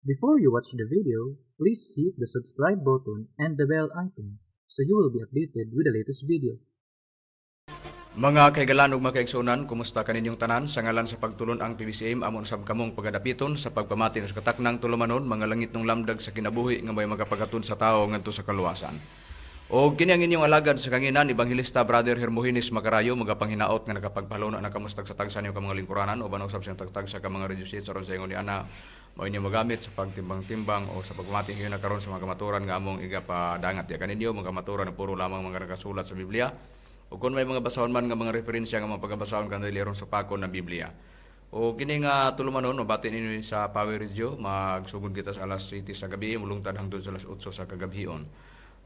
Before you watch the video, please hit the subscribe button and the bell icon so you will be updated with the latest video. Mga kahigalan ug mga kaigsuonan, kumusta kaninyong tanan? Sa ngalan sa pagtulon-ang PBCM, amon sab kamong pagadapiton sa pagpamati sa kataknang tulumanon, Mga Langitnong Lamdag sa Kinabuhi, nga may magapagatun sa tao ngadto sa kaluwasan. O kini ang inyong alagad sa kanginan, Ebanghilista Brother Hermogenes Macarayo, magapanghinaot nga nakapagpaluna na kamustag sa tagsa niyo ka mga lingkuranan o usab siyang tagtag sa ka mga radio sets aron sa ingon ni ana mao inyo magamit sa pagtimbang-timbang o sa pagpamati hiyon na karon sa mga kamaturan nga among igapadangat diya kaninyo, mga kamaturan na puro lamang mga nakasulat sa Biblia. O kung may mga basahon man nga mga referensya nga mga pagabasahon kanila aron supakon ng Biblia. O kini nga tulumanon mabati ninyo sa Power Radio, magsugod kita sa alas 7 sa gabi mulungtad hangtod sa alas 8 sa kagabhion.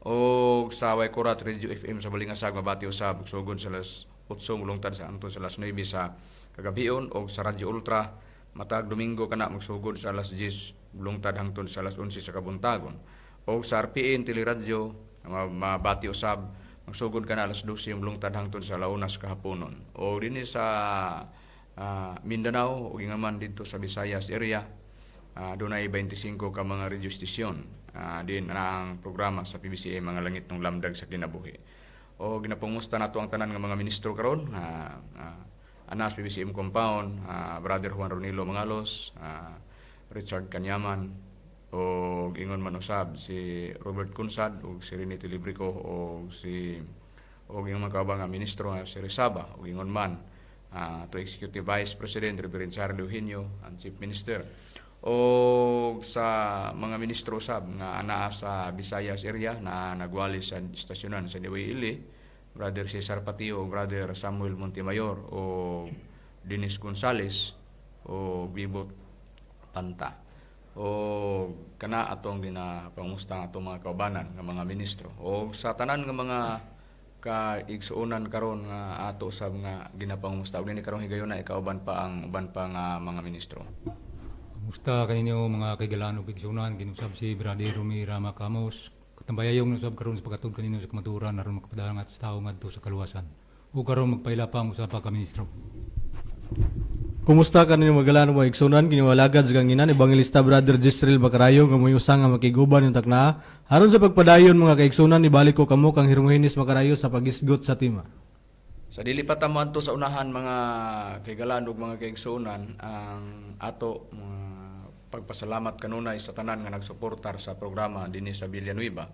O sa Waikurat Radio FM sa Balingasag mabati usab sugod sa alas 8 mulungtad sa hangtod sa alas 9 sa kagabhion, o sa Radyo Ultra matag Domingo kana magsugod sa alas 10 mulungtad hangtod sa alas 11 sa kabuntagon. O sa RPN Teleradyo mabati usab magsugod kana alas 12 mulungtad hangtod sa alauna sa kahaponon. O dinhi sa Mindanao ug man didto sa Visayas area, dunay 25 ka mga radio station din na ang programa sa PBCM, Mga Langitnong Lamdag sa Kinabuhi. O ginapangumusta nato ang tanan nga mga ministro karon anas PBCM compound, Brother Juan Ronilo Mangalos, Richard Kanyaman, o ingon man usab si Robert Kunsad o si Rene Tilibrico o si o ingon man kauban nga ministro nga si Rizaba, o ingon man to Executive Vice President Reverend Charlie Eugenio, ang Chief Minister, o sa mga ministro usab nga anaa sa Visayas area na nagwali sa istasyonan sa Niway Ili, Brother Cesar Patio, Brother Samuel Montemayor o Dennis Gonzales o Bibot Panta. O kana atong ginapangusta ang atong mga kaubanan nga mga ministro o sa tanan nga mga kaigsuonan karon nga ato sab nga ginapangusta. Ug dinhi karong higayuna ikauban pa ang uban pa nga mga ministro. Kumusta kaninyo, mga kaigalan ug igsuonan? Ginusab si Brother Rumi Rama Camos. Katambayayong usab karon sa paghatod kaninyo sa kamatuoran aron makapadangat sa tawo ngadto sa kaluwasan. Ug karon magpaila pa ang usa pa ka ministro. Kumusta kaninyo, mga kahigalan, mga igsuonan? Kini alagad sa kanginan, Ebanghilista Brother Jisreel Macarayo, nga mo'y usa nga makiguban yung taknaa. Aron sa pagpadayon, mga kaigsunan, ibalik ko kamo kang Hermogenes Macarayo sa pagisgot sa tema. Sa dili pa ta moadto sa unahan, mga kahigalan ug mga kaigsuonan, ang ato mga pagpasalamat kanunay sa tanan nga nagsuportar sa programa dinhi sa Villanueva.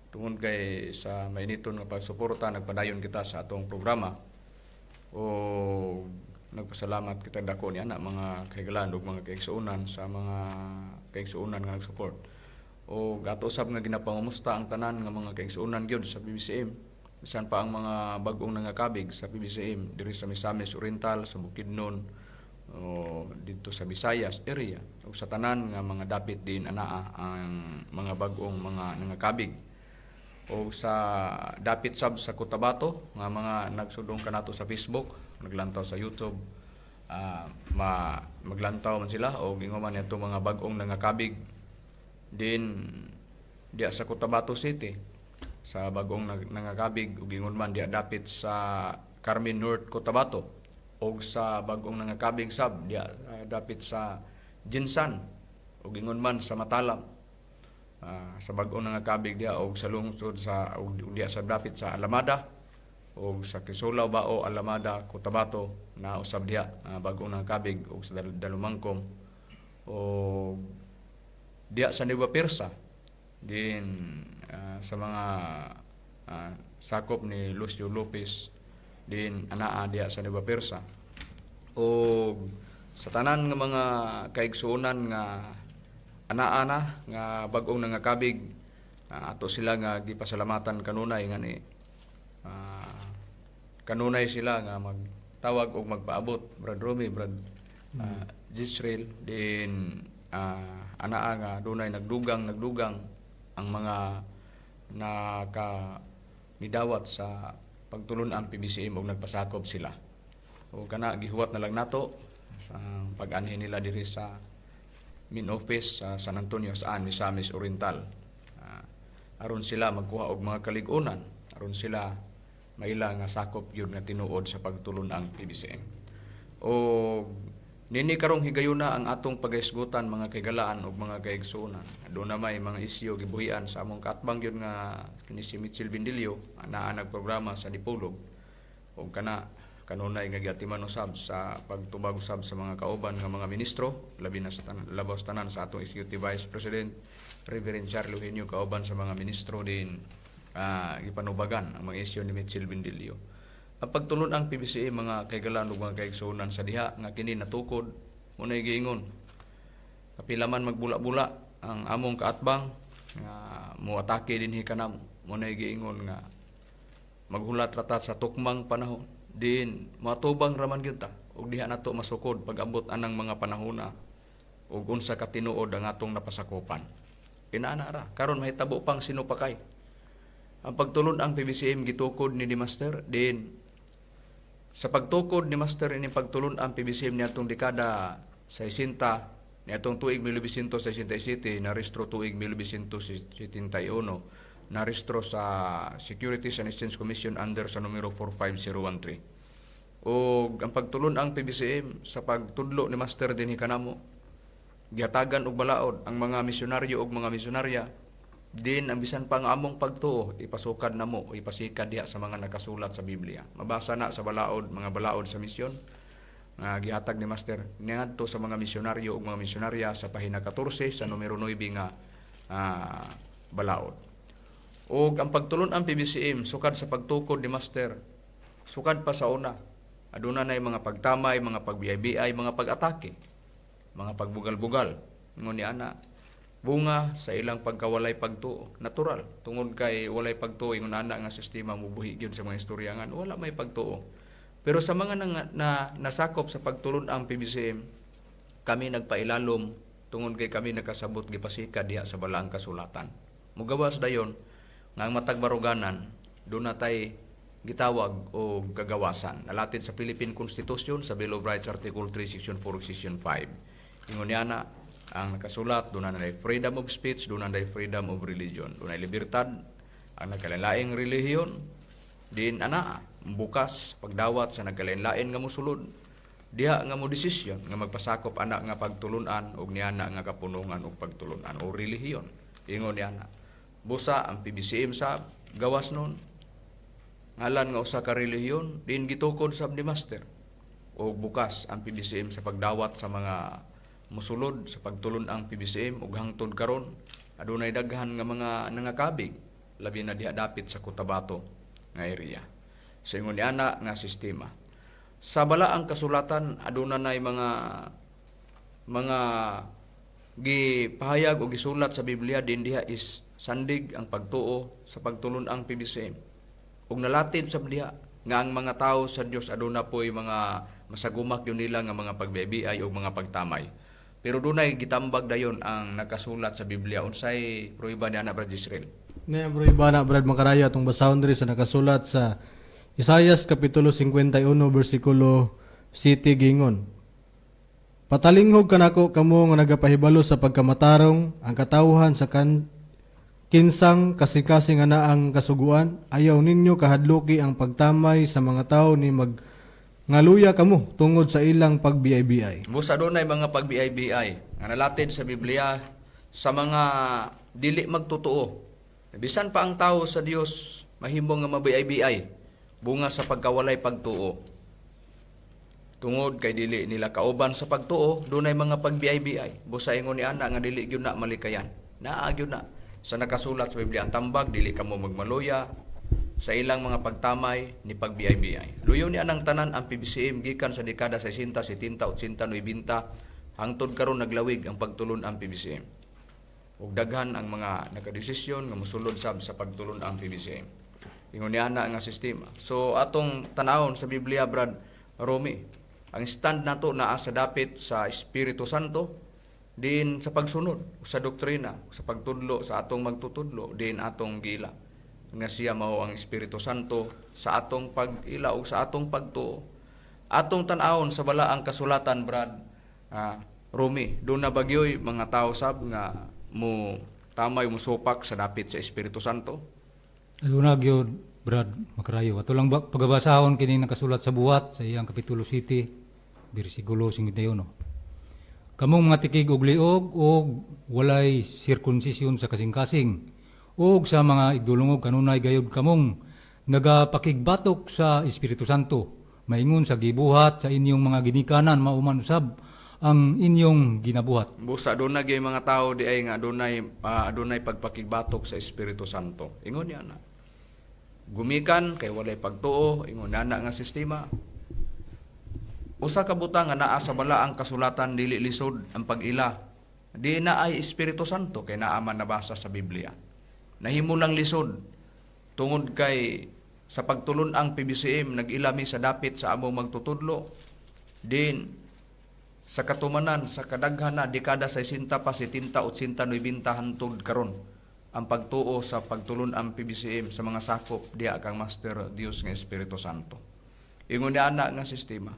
Tungod kay sa mainiton nga pagsuporta, nagpadayon kita sa atong programa. O nagpasalamat kita dako niya na, mga kahigalan ug mga kaigsuonan, sa mga kaigsuonan nga nagsupport. O ato usab nga ginapangumusta ang tanan nga mga kaigsuonan gyud sa PBCM, bisan pa ang mga bag-ong nangakabig sa PBCM diri sa Misamis Oriental, sa Bukidnon o didto sa Visayas area, ug sa tanan nga mga dapit din anaa ang mga bag-ong mga nangakabig, o sa dapit sab sa Cotabato nga mga nagsudong kanato sa Facebook, naglantaw sa YouTube, ma maglantaw man sila, o ingon man ato mga bag-ong nangakabig din diya sa Cotabato City, sa bag-ong nangakabig, ug ingon man diya dapit sa Carmen North Cotabato, ug sa bag-ong nangakabig sab diya dapit sa GenSan, ug ingon man sa Matalam, sa bag-ong nangakabig diya, og sa lungsod sa og diya sa dapit sa Alamada og sa Kisulaw, Bao, Alamada, Cotabato na usab diha bag-ong nangakabig, og sa Dalumangkom, og diya sa Nueva Persa din, sa mga sakop ni Lucio Lopez din anaa diya sa Nueva Persa, o sa tanan nga mga kaigsuonan nga anaa na nga bag-ong nangakabig, ato sila nga gipasalamatan kanunay nga ni kanunay sila nga magtawag og magpaabot, Brad Romy, Brad Jisrael din, anaa nga dunay nagdugang nagdugang ang mga naka nidawat sa pagtulon-ang PBCM og nagpasakop sila. O kana gihuwat na lang nato sa pag-anhi nila diri sa main office sa San Antonio saan Misamis Oriental. Aron sila magkuha og mga kalig-unan, aron sila maila nga sakop yun nga tinuod sa pagtulon-ang PBCM. O Nini karong higayuna ang atong pagahisgutan, mga kaigalaan ug mga kaigsuonan. Aduna may mga isyu gibuhian sa among kaatbang gyud nga kini si Mitchell Bindilio, naa nagprograma sa Dipolog, ug kana kanunay nga giatiman usab sa pagtubag usab sa mga kauban nga mga ministro, labi na sa labaw sa tanan sa atong Executive Vice President Reverend Charles Eugenio, kauban sa mga ministro din, gipanubagan ang mga isyu ni Mitchell Bindilio. Ang pagtulon ang PBCM, mga kaigalan ug mga kaigsuonan, sa diha nga kini natukod mo na giingon kapila man magbula-bula ang among kaatbang nga moatake dinhi kanamo, mo na giingon nga maghulat ra ta sa tukmang panahon din moatubang raman gyud ta ug diha nato masukod pag-abot anang mga panahona ug unsa ka tinuod ang atong napasakopan. Inaana ra karon mahitabo pang sinupakay. Ang pagtulon ang PBCM gitukod ni Master din. Sa pagtukod ni Master ini pagtulon ang PBCM niadtong dekada 60, niadtong tuig 1967, narehistro tuig 1971, narehistro sa Securities and Exchange Commission under sa numero 45013. Og ang pagtulon ang PBCM sa pagtudlo ni Master dinhi kanamo, gihatagan og balaod ang mga misyonaryo ug mga misyonarya din. Ang bisan pa nga among pagtuo ipasukad namo o ipasikad diha sa mga nakasulat sa Biblia. Mabasa na sa balaod, mga balaod sa misyon nga gihatag ni Master niadto sa mga misyonaryo ug mga misyonarya sa pahina 14 sa numero 9 nga balaod. Ug ang pagtulon ang PBCM sukad sa pagtukod ni Master, sukad pa sa una, aduna nay mga pagtamay, mga pagbiay-biay, mga pag-atake, mga pagbugal-bugal. Ingon ni ana, bunga sa ilang pagkawalay pagtuo. Natural, tungod kay walay pagtuo, ingon ana nga sistema mubuhi gyud sa mga istorya nga wala may pagtuo. Pero sa mga na nasakop sa pagtulon ang PBCM, kami nagpailalom tungod kay kami nakasabot gipasika diha sa balaang kasulatan. Mugawas dayon nga ang matag baruganan doon natay gitawag og kagawasan. Nalatid sa Philippine Constitution sa Bill of Rights, Article 3, Section 4, Section 5. Ingon niya na ang nakasulat, doon na freedom of speech, doon na freedom of religion. Doon na libertad ang nagkalain-laing relihiyon din ana bukas pagdawat sa nagkalain-lain nga mosulod diha nga mo desisyon nga magpasakop ana nga pagtulunan og niana nga kapunungan og pagtulunan o relihiyon. Ingon niya na busa ang PBCM sa gawas nun ngalan nga usa ka relihiyon din gitukod sab ni Master og bukas ang PBCM sa pagdawat sa mga musulod sa pagtulon ang PBCM. Ug hangtod karon adunay daghan nga mga nangakabig, labi na diha dapit sa Cotabato nga area. Sa ingon ni ana nga sistema, sa balaang kasulatan aduna nay mga gipahayag o gisulat sa Biblia din diha is sandig ang pagtuo sa pagtulon ang PBCM ug nalatid sa diha nga ang mga tao sa Dios aduna po'y mga masagumak yun nila nga mga pagbibiay o mga pagtamay. Pero dunay gitambag dayon ang nakasulat sa Biblia. Unsay prueba ni ana, Brad Israel? Nya bro, iba na, Brad Makaraya, atong basahon diri sa nakasulat sa Isayas kapitulo 51 bersikulo 7, gingon: "Patalinghog kanako kamo nga nagapahibalo sa pagkamatarong, ang katawhan sa kan kinsang kasikasing ana ang kasuguan. Ayaw ninyo kahadluki ang pagtamay sa mga tao ni mag ngaluya kamo tungod sa ilang pagbiay-biay." Busa dunay mga pagbiay-biay nga nalatid sa Biblia sa mga dili magtotoo. Bisan pa ang tao sa Dios mahimo nga mabiay-biay bunga sa pagkawalay pagtuo. Tungod kay dili nila kauban sa pagtuo, dunay mga pagbiay-biay. Busa ingon ni ana nga dili gyud na malikayan. Naa gyud na sa nakasulat sa Biblia ang tambag, dili kamo magmaluya sa ilang mga pagtamay ni pagbiay-biay. Luyo ni anang tanan ang PBCM gikan sa dekada 60, 70, 80, 90 hangtod karon naglawig ang pagtulon ang PBCM. Ug daghan ang mga nakadesisyon nga mosulod sab sa pagtulon ang PBCM. Ingon ni ana nga sistema. So atong tanawon sa Biblia, Brad Romy, ang stand nato naa sa dapit sa Espiritu Santo din sa pagsunod sa doktrina, sa pagtudlo sa atong magtutudlo din atong gila nga siya mao ang Espiritu Santo sa atong pag-ila ug sa atong pagtuo. Atong tan-awon sa balaang kasulatan, Brad Romy, doon na bagyoy mga tao sab nga mo tamay, mo supak sa dapit sa Espiritu Santo? Aduna gyud, Brad Makarayo. Ato lang ba, pagabasahon kini nakasulat sa Buhat sa iyang kapitulo 7 bersikulo 51. Kamong mga tikig og liog og walay sirkunsisyon sa kasing-kasing ug sa mga igdulungog, kanunay gayud kamong nagapakigbatok sa Espiritu Santo maingon sa gibuhat sa inyong mga ginikanan, mao man usab ang inyong ginabuhat. Busa doon na gyud mga tao di ay nga adunay pagpakigbatok sa Espiritu Santo. Ingon niya na. Gumikan kay walay pagtuo, ingon na nga sistema. Usa ka butang nga naa sa balaang kasulatan, dili lisod ang pag-ila. Di na ay Espiritu Santo kay naa man nabasa sa Biblia. Nahimo lang lisod tungod kay sa pagtulon ang PBCM, nag-ila mi sa dapit sa among magtutudlo. Din sa katumanan sa kadaghan na dekada sa 60 pa, 70, 80, 90 hantod karon, ang pagtuo sa pagtulon ang PBCM sa mga sakop diha kang Master Dios nga Espiritu Santo. Ingon ni ana nga sistema.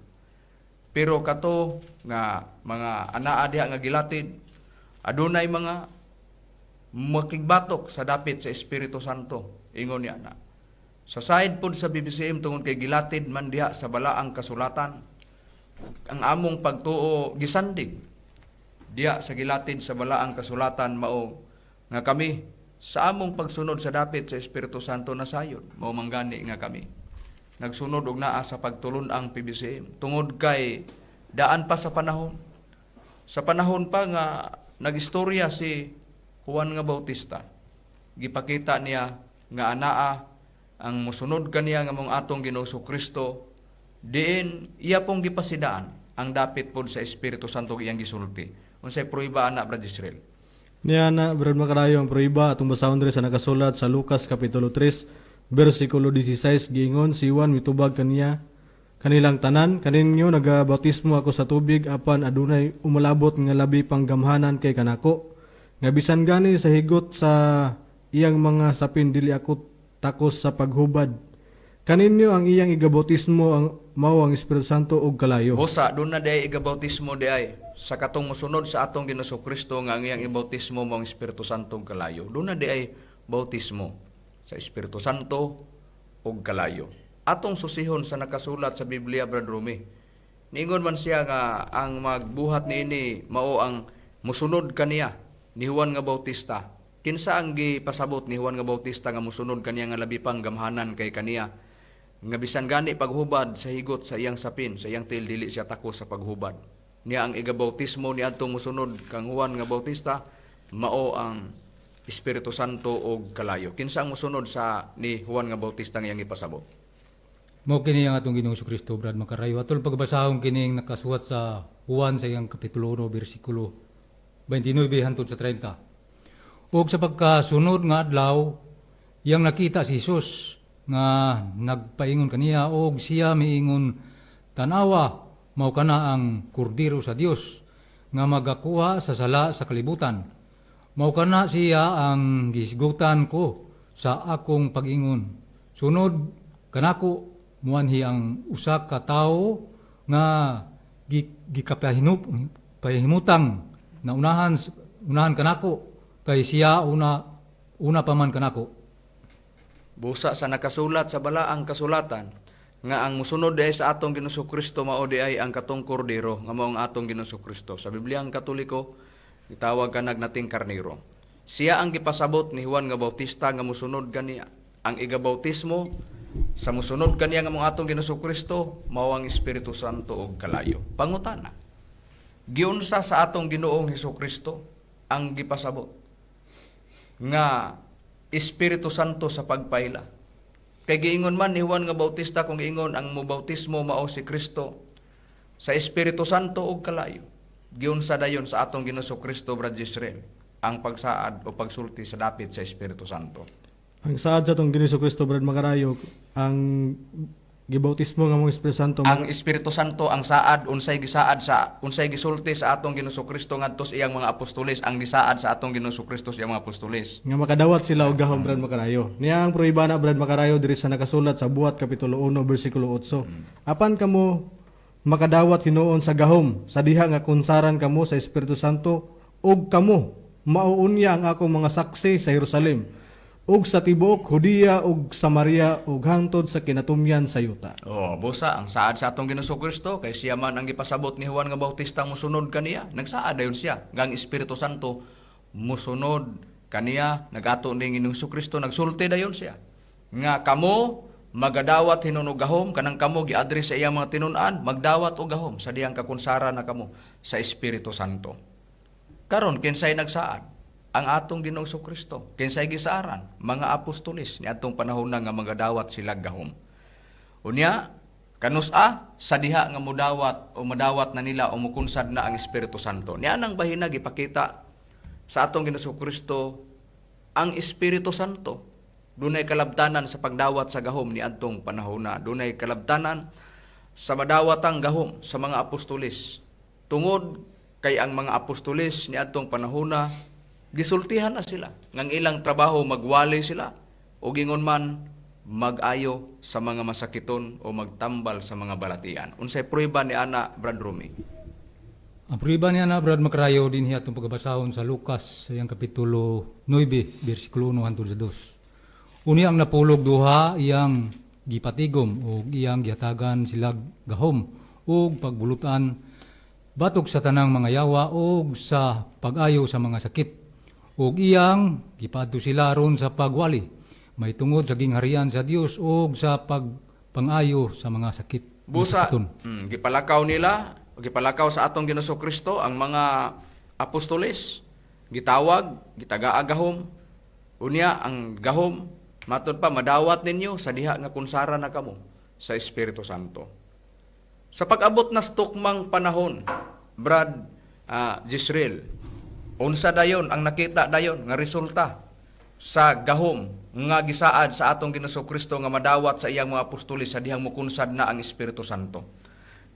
Pero kato nga mga anaa diha nga gilatid, adunay mga makigbatok sa dapit sa Espiritu Santo. Ingon ni ana. Sa side pod sa PBCM, tungod kay gilatid man diha sa balaang kasulatan, ang among pagtuo gisandig diha sa gilatid sa balaang kasulatan, mao nga kami sa among pagsunod sa dapit sa Espiritu Santo nasayon. Mao manggani nga kami nagsunod og naa sa pagtulon ang PBCM tungod kay daan pa sa panahon pa nga nagistorya si Juan nga Bautista, gipakita niya nga anaa ang musunod kaniya nga mong atong Ginoo Kristo, diin iya pong gipasidaan ang dapit pod sa Espiritu Santo iyang gisulti. Unsay prueba ana, Brad Israel? Niya na, Brad Makarayo, ang prueba atong basahon diri sa nakasulat sa Lucas Kapitulo 3, versikulo 16, giingon si Juan mitubag kaniya kanilang tanan, "Kaninyo nagabautismo ako sa tubig, apan adunay umalabot nga labi pang gamhanan kay kanako nga bisan gani sa higot sa iyang mga sapin dili ako takos sa paghubad. Kaninyo ang iyang igabautismo ang mao ang Espiritu Santo ug kalayo." Busa doon na diay igabautismo diay sa katong mosunod sa atong Ginoo Kristo nga ang iyang ibautismo mao ang Espiritu Santo ug kalayo. Doon na diay bautismo sa Espiritu Santo ug kalayo. Atong susihon sa nakasulat sa Biblia, Brad Rumi. Niingon man siya nga ang magbuhat niini mao ang musunod kaniya ni Juan nga Bautista. Kinsa ang gipasabot ni Juan nga Bautista nga musunod kaniya nga labi pang gamhanan kay kaniya nga bisan gani paghubad sa higot sa iyang sapin, sa iyang tiil, dili siya takos sa paghubad? Niya ang igabautismo ni adtong musunod kang Juan nga Bautista mao ang Espiritu Santo og kalayo. Kinsa ang musunod sa ni Juan nga Bautista nga iyang ipasabot? Mao kini ang atong Ginoong Kristo, Brad Makarayo. Atol pagbasahon kining nakasuwat sa Juan sa iyang kapitulo 1 bersikulo 29 hantod sa 30. Ug sa pagkasunod nga adlaw, iyang nakita si Jesus nga nagpaingon kaniya og siya miingon, "Tanawa, mao kana ang kordero sa Dios nga magakuha sa sala sa kalibutan. Mao kana siya ang gihisgutan ko sa akong pag-ingon: Sunod kanako muanhi ang usa ka tawo nga gikapahimutang na unahan kanako kay siya una una pa man kanako." Busa sa nakasulat sa balaang kasulatan nga ang musunod diay sa atong Ginoong Kristo mao diay ang katong kordero nga mao ang atong Ginoong Kristo. Sa Bibliang Katoliko gitawag kanag nating karnero. Siya ang gipasabot ni Juan nga Bautista nga musunod kaniya. Ang igabautismo sa musunod kaniya nga mao atong Ginoong Kristo mao ang Espiritu Santo ug kalayo. Pangutana. Giunsa sa atong Ginoong Hesus Kristo ang gipasabot nga Espiritu Santo sa pagpaila? Kay giingon man ni Juan nga Bautista kung giingon ang mobautismo mao si Kristo sa Espiritu Santo ug kalayo. Giunsa dayon sa atong Ginoong Kristo, Brad Israel, ang pagsaad o pagsulti sa dapit sa Espiritu Santo? Ang saad sa atong Ginoong Kristo, Brad Makarayo, ang gibautismo nga mong Espiritu Santo Ang Espiritu Santo, ang saad, unsay gisaad sa unsay gisulti sa atong Ginoong Kristo ngadto sa iyang mga apostoles, ang gisaad sa atong Ginoong Kristo sa iyang mga apostoles? Nga makadawat sila og gahom, Brad Makarayo. Niya ang prueba na, Brad Makarayo, diri sa nakasulat sa Buhat kapitulo 1 bersikulo 8. "Apan kamo makadawat hinuon sa gahom sa diha nga kunsaran kamo sa Espiritu Santo ug kamo mao unya ang akong mga saksi sa Jerusalem Ug sa tibuok Judea ug Samaria ug hangtod sa kinatumyan sa yuta. Oh, busa ang saad sa atong Ginoong Kristo kay siya man ang gipasabot ni Juan nga Bautista mosunod kaniya. Nagsaad dayon siya nga ang Espiritu Santo mosunod kaniya. Nagato ning Ginoong Kristo, nagsulti dayon siya nga kamo magadawat hinuon og gahom. Kanang kamo giadres sa iyang mga tinun-an, magdawat og gahom sa diyang kakunsara na kamo sa Espiritu Santo. Karon, kinsay nagsaad? Ang atong Ginoong Kristo. Kinsay gisaaran? Mga apostoles niadtong panahon na nga magadawat sila gahom. Unya, kanus-a sa diha nga mudawat o madawat na nila o mukunsad na ang Espiritu Santo? Niya nang bahina gipakita sa atong Ginoong Kristo ang Espiritu Santo. Dunay kalabtanan sa pagdawat sa gahom ni adtong panahona. Dunay kalabtanan sa madawat ang gahom sa mga apostoles. Tungod kay ang mga apostoles ni adtong panahona gisultihan na sila ngang ilang trabaho magwali sila o gingon man mag-ayo sa mga masakiton o magtambal sa mga balatian. Unsay prueba ni ana, Brad Rumi? Ang prueba niya na, Brad Makrayo, din atong pagabasahon sa Lucas sa iyang kapitulo 9, bersikulo 1 hangtod sa 2. Unya ang napulog duha iyang gipatigom ug iyang gihatagan sila gahom ug pagbulutan batok sa tanang mga yawa ug sa pag-ayo sa mga sakit, ug iyang gipadto sila aron sa pagwali may tungod sa gingharian sa Dios ug sa pagpangayo sa mga sakit. Busa, masakiton. Gipalakaw nila, gipalakaw sa atong Ginoong Kristo ang mga apostoles. Gitawag, gitagaa gahom. Unya ang gahom matud pa madawat ninyo sa diha nga kunsara na kamo sa Espiritu Santo. Sa pag-abot na tukmang panahon, Brad Jisrael, unsa dayon ang nakita dayon nga resulta sa gahom nga gisaad sa atong Ginoong Kristo nga madawat sa iyang mga apostoles sa dihang mukunsad na ang Espiritu Santo?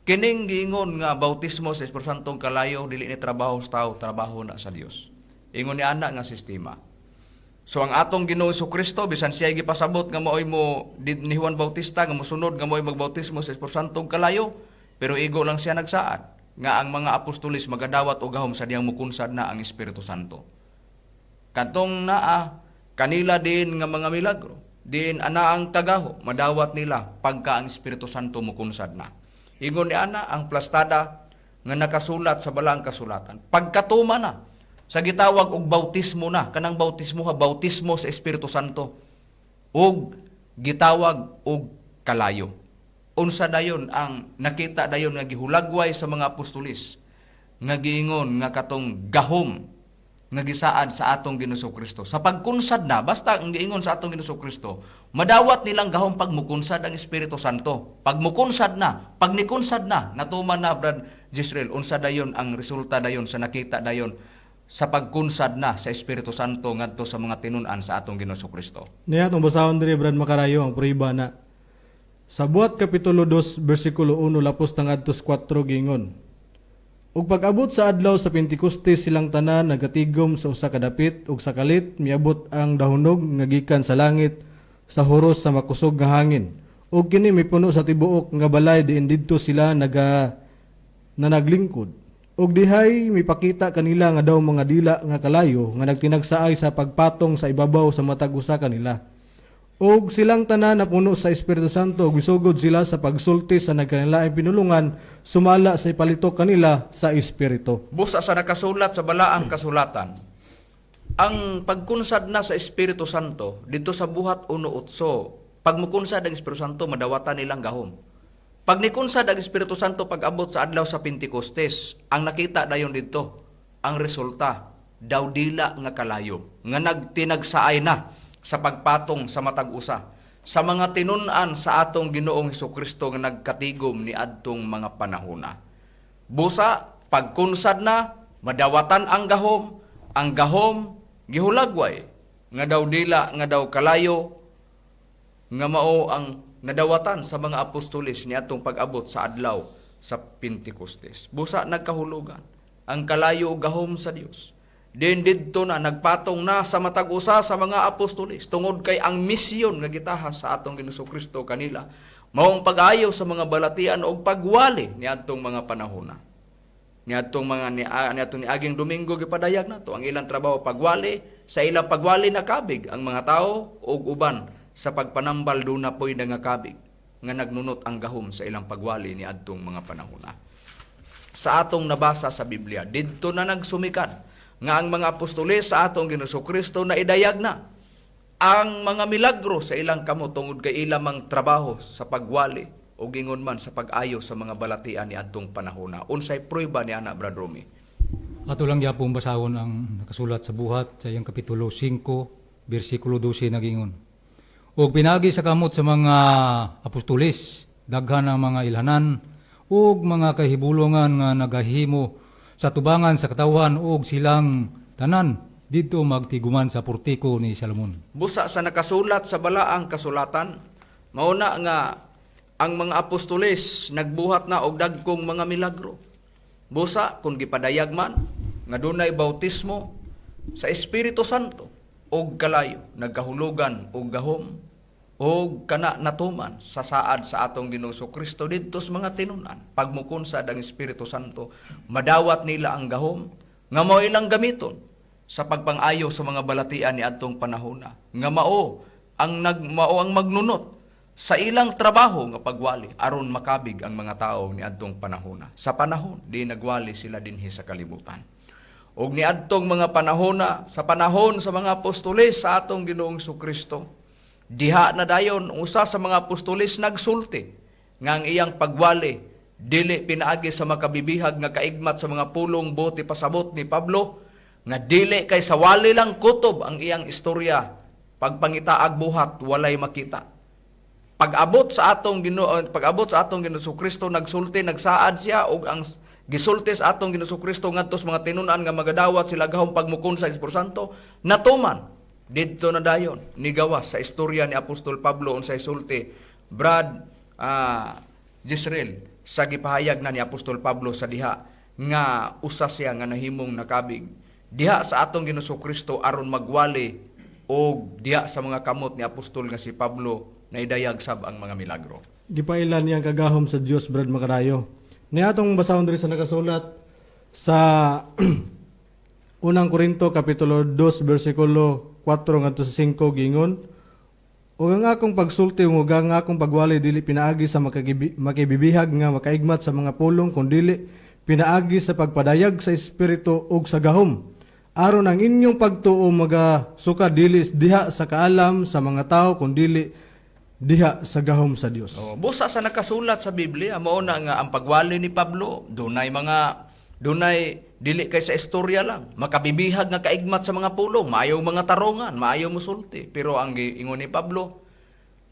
Kining giingon nga bautismo sa Espiritu Santo kalayo, dili ni trabaho sa tao, trabaho na sa Dios. Ingon ni ana nga sistema. So ang atong Ginoong Kristo, bisan siya gipasabot nga maoy mo ni Juan Bautista nga mosunod nga maoy magbautismo sa Espiritu Santo kalayo, pero igo lang siya nagsaad nga ang mga apostoles magadawat og gahom sa diyang mukunsad na ang Espiritu Santo. Katong naa kanila din nga mga milagro, din ana ang kagaho madawat nila pagka ang Espiritu Santo mukunsad na. Ingon ni ana ang plastada nga nakasulat sa balaang kasulatan. Pagkatuma na sa gitawag og bautismo na, kanang bautismo ha, bautismo sa Espiritu Santo ug gitawag og kalayo. Unsa dayon ang nakita dayon nga gihulagway sa mga apostolis nga giingon nga katong gahom nga gisaad sa atong Ginoong Kristo? Sa pagkunsad na, basta ang giingon sa atong Ginoong Kristo, madawat nilang gahom pag mukunsad ang Espiritu Santo. Pag mukunsad na, pag nikunsad na, natuman na, Brad Jisrael, unsa dayon ang resulta dayon sa nakita dayon sa pagkunsad na sa Espiritu Santo ngadto sa mga tinun-an sa atong Ginoong Kristo? Niya atong basahon diri, Brad Makarayo, ang prueba na. Sa Buhat kapitulo 2 bersikulo 1 lapos ngadto 4, gingon: "Ug pag-abot sa adlaw sa Pentecostes, silang tanan nagatigom sa usa ka dapit, ug sa kalit miabot ang dahunog nga gikan sa langit sa huros sa makusog nga hangin. Ug kini mipuno sa tibuok nga balay diin didto sila naga na naglingkod. Ug dihay mipakita kanila nga daw mga dila nga kalayo nga nagtinagsaay sa pagpatong sa ibabaw sa matag usa kanila. Ug silang tanan napuno sa Espiritu Santo ug misugod sila sa pagsulti sa nagkanilaing pinulungan sumala sa ipalitok kanila sa Espiritu." Busa sa nakasulat sa balaang kasulatan, ang pagkunsad na sa Espiritu Santo dito sa Buhat 1:8, pag mukunsad ang Espiritu Santo, madawatan nilang gahom. Pag nikunsad ang Espiritu Santo pag-abot sa adlaw sa Pentecostes, ang nakita dayon dito, ang resulta, daw dila nga kalayo, nga nagtinagsaay na sa pagpatong sa matag usa sa mga tinun-an sa atong Ginoong Kristo nga nagkatigom ni adtong mga panahona. Busa, pagkunsad na, madawatan ang gahom, gihulagway, nga daw dila, nga daw kalayo, nga mao ang nadawatan sa mga apostoles ni atong pag-abot sa adlaw sa Pentecostes. Busa nagkahulugan ang kalayo o gahom sa Dios. Din didto na nagpatong na sa matag usa sa mga apostoles tungod kay ang misyon nga gitahas sa atong Ginoong Kristo kanila maong pag-ayo sa mga balatian og pagwali niadtong mga panahona. Niadtong mga niadtong niaging Domingo, gipadayag nato ang ilang trabaho pagwali. Sa ilang pagwali nakabig ang mga tao ug uban sa pagpanambal duna poy nangakabig nga nagnunot ang gahom sa ilang pagwali niadtong mga panahona. Sa atong nabasa sa Biblia, didto na nagsumikad nga ang mga apostoles sa atong Ginoong Kristo na idayag na ang mga milagro sa ilang kamot tungod kay ilang mang trabaho sa pagwali o gingon man sa pag-ayo sa mga balatian ni adtong panahona. Unsay prueba ni ana, Brad Romy? Ato lang gyapon basahon ang nakasulat sa Buhat sa iyang kapitulo 5, bersikulo 12, nagingon: "Og pinagi sa kamot sa mga apostoles, daghan ang mga ilhanan ug mga kahibulongan nga nagahimo sa tubangan sa katawhan, ug silang tanan didto magtiguman sa portiko ni Salomon." Busa sa nakasulat sa balaang kasulatan, mauna nga ang mga apostoles nagbuhat na og dagkong mga milagro. Busa kung gipadayag man nga dunay bautismo sa Espiritu Santo og kalayo, nagkahulugan og gahom, og kana natuman sa saad sa atong Ginoong Kristo didto sa mga tinun-an. Pagmukunsad ang Espiritu Santo, madawat nila ang gahom nga mao ilang gamiton sa pagpangayo sa mga balatian ni adtong panahona, nga mao ang magnunot sa ilang trabaho nga pagwali aron makabig ang mga tao ni adtong panahona, sa panahon di nagwali sila dinhi sa kalibutan. Ug niadtong mga panahona, sa panahon sa mga apostoles sa atong Ginoong Kristo, diha na dayon usa sa mga apostoles nagsulti nga ang iyang pagwali dili pinaagi sa makabibihag nga kaigmat sa mga pulong buot ipasabot ni Pablo, nga dili kay sa wali lang kutob ang iyang istorya, pagpangitaag buhat walay makita. Pag-abot sa atong Ginoo Kristo, nagsulti, nagsaad siya, ug ang gisulti sa atong Ginoo Kristo ngadto sa mga tinun-an nga magadawat sila gahom pagmukon sa Espiritu Santo, natuman. Didto na dayon nigawas sa istorya ni Apostol Pablo unsay sulti, Brad Jisrael, sa gipahayag na ni Apostol Pablo sa diha nga usa siya nga nahimong nakabig diha sa atong Ginoo Kristo aron magwali, og diha sa mga kamot ni apostol nga si Pablo na idayag sab ang mga milagro. Gipailan niyang kagahom sa Dios, Brad Makarayo. Niatong basahon diri sa nakasulat sa Unang Korinto kapitulo 2 bersikulo 4 ngadto sa 5, gingon: "Ug ang akong pagsulti ug ang akong pagwali dili pinaagi sa makibibihag nga makaigmat sa mga pulong, kundili pinaagi sa pagpadayag sa espiritu ug sa gahom, aron ang inyong pagtuo magasuka dili diha sa kaalam sa mga tao, kundili diha sa gahom sa Dios." Oh, busa sa nakasulat sa Biblia, mao na nga ang pagwali ni Pablo, dunay dili kay sa istorya lang, makabibihag nga kaigmat sa mga pulong, maayo mga tarongan, maayo musulti, pero ang giingon ni Pablo,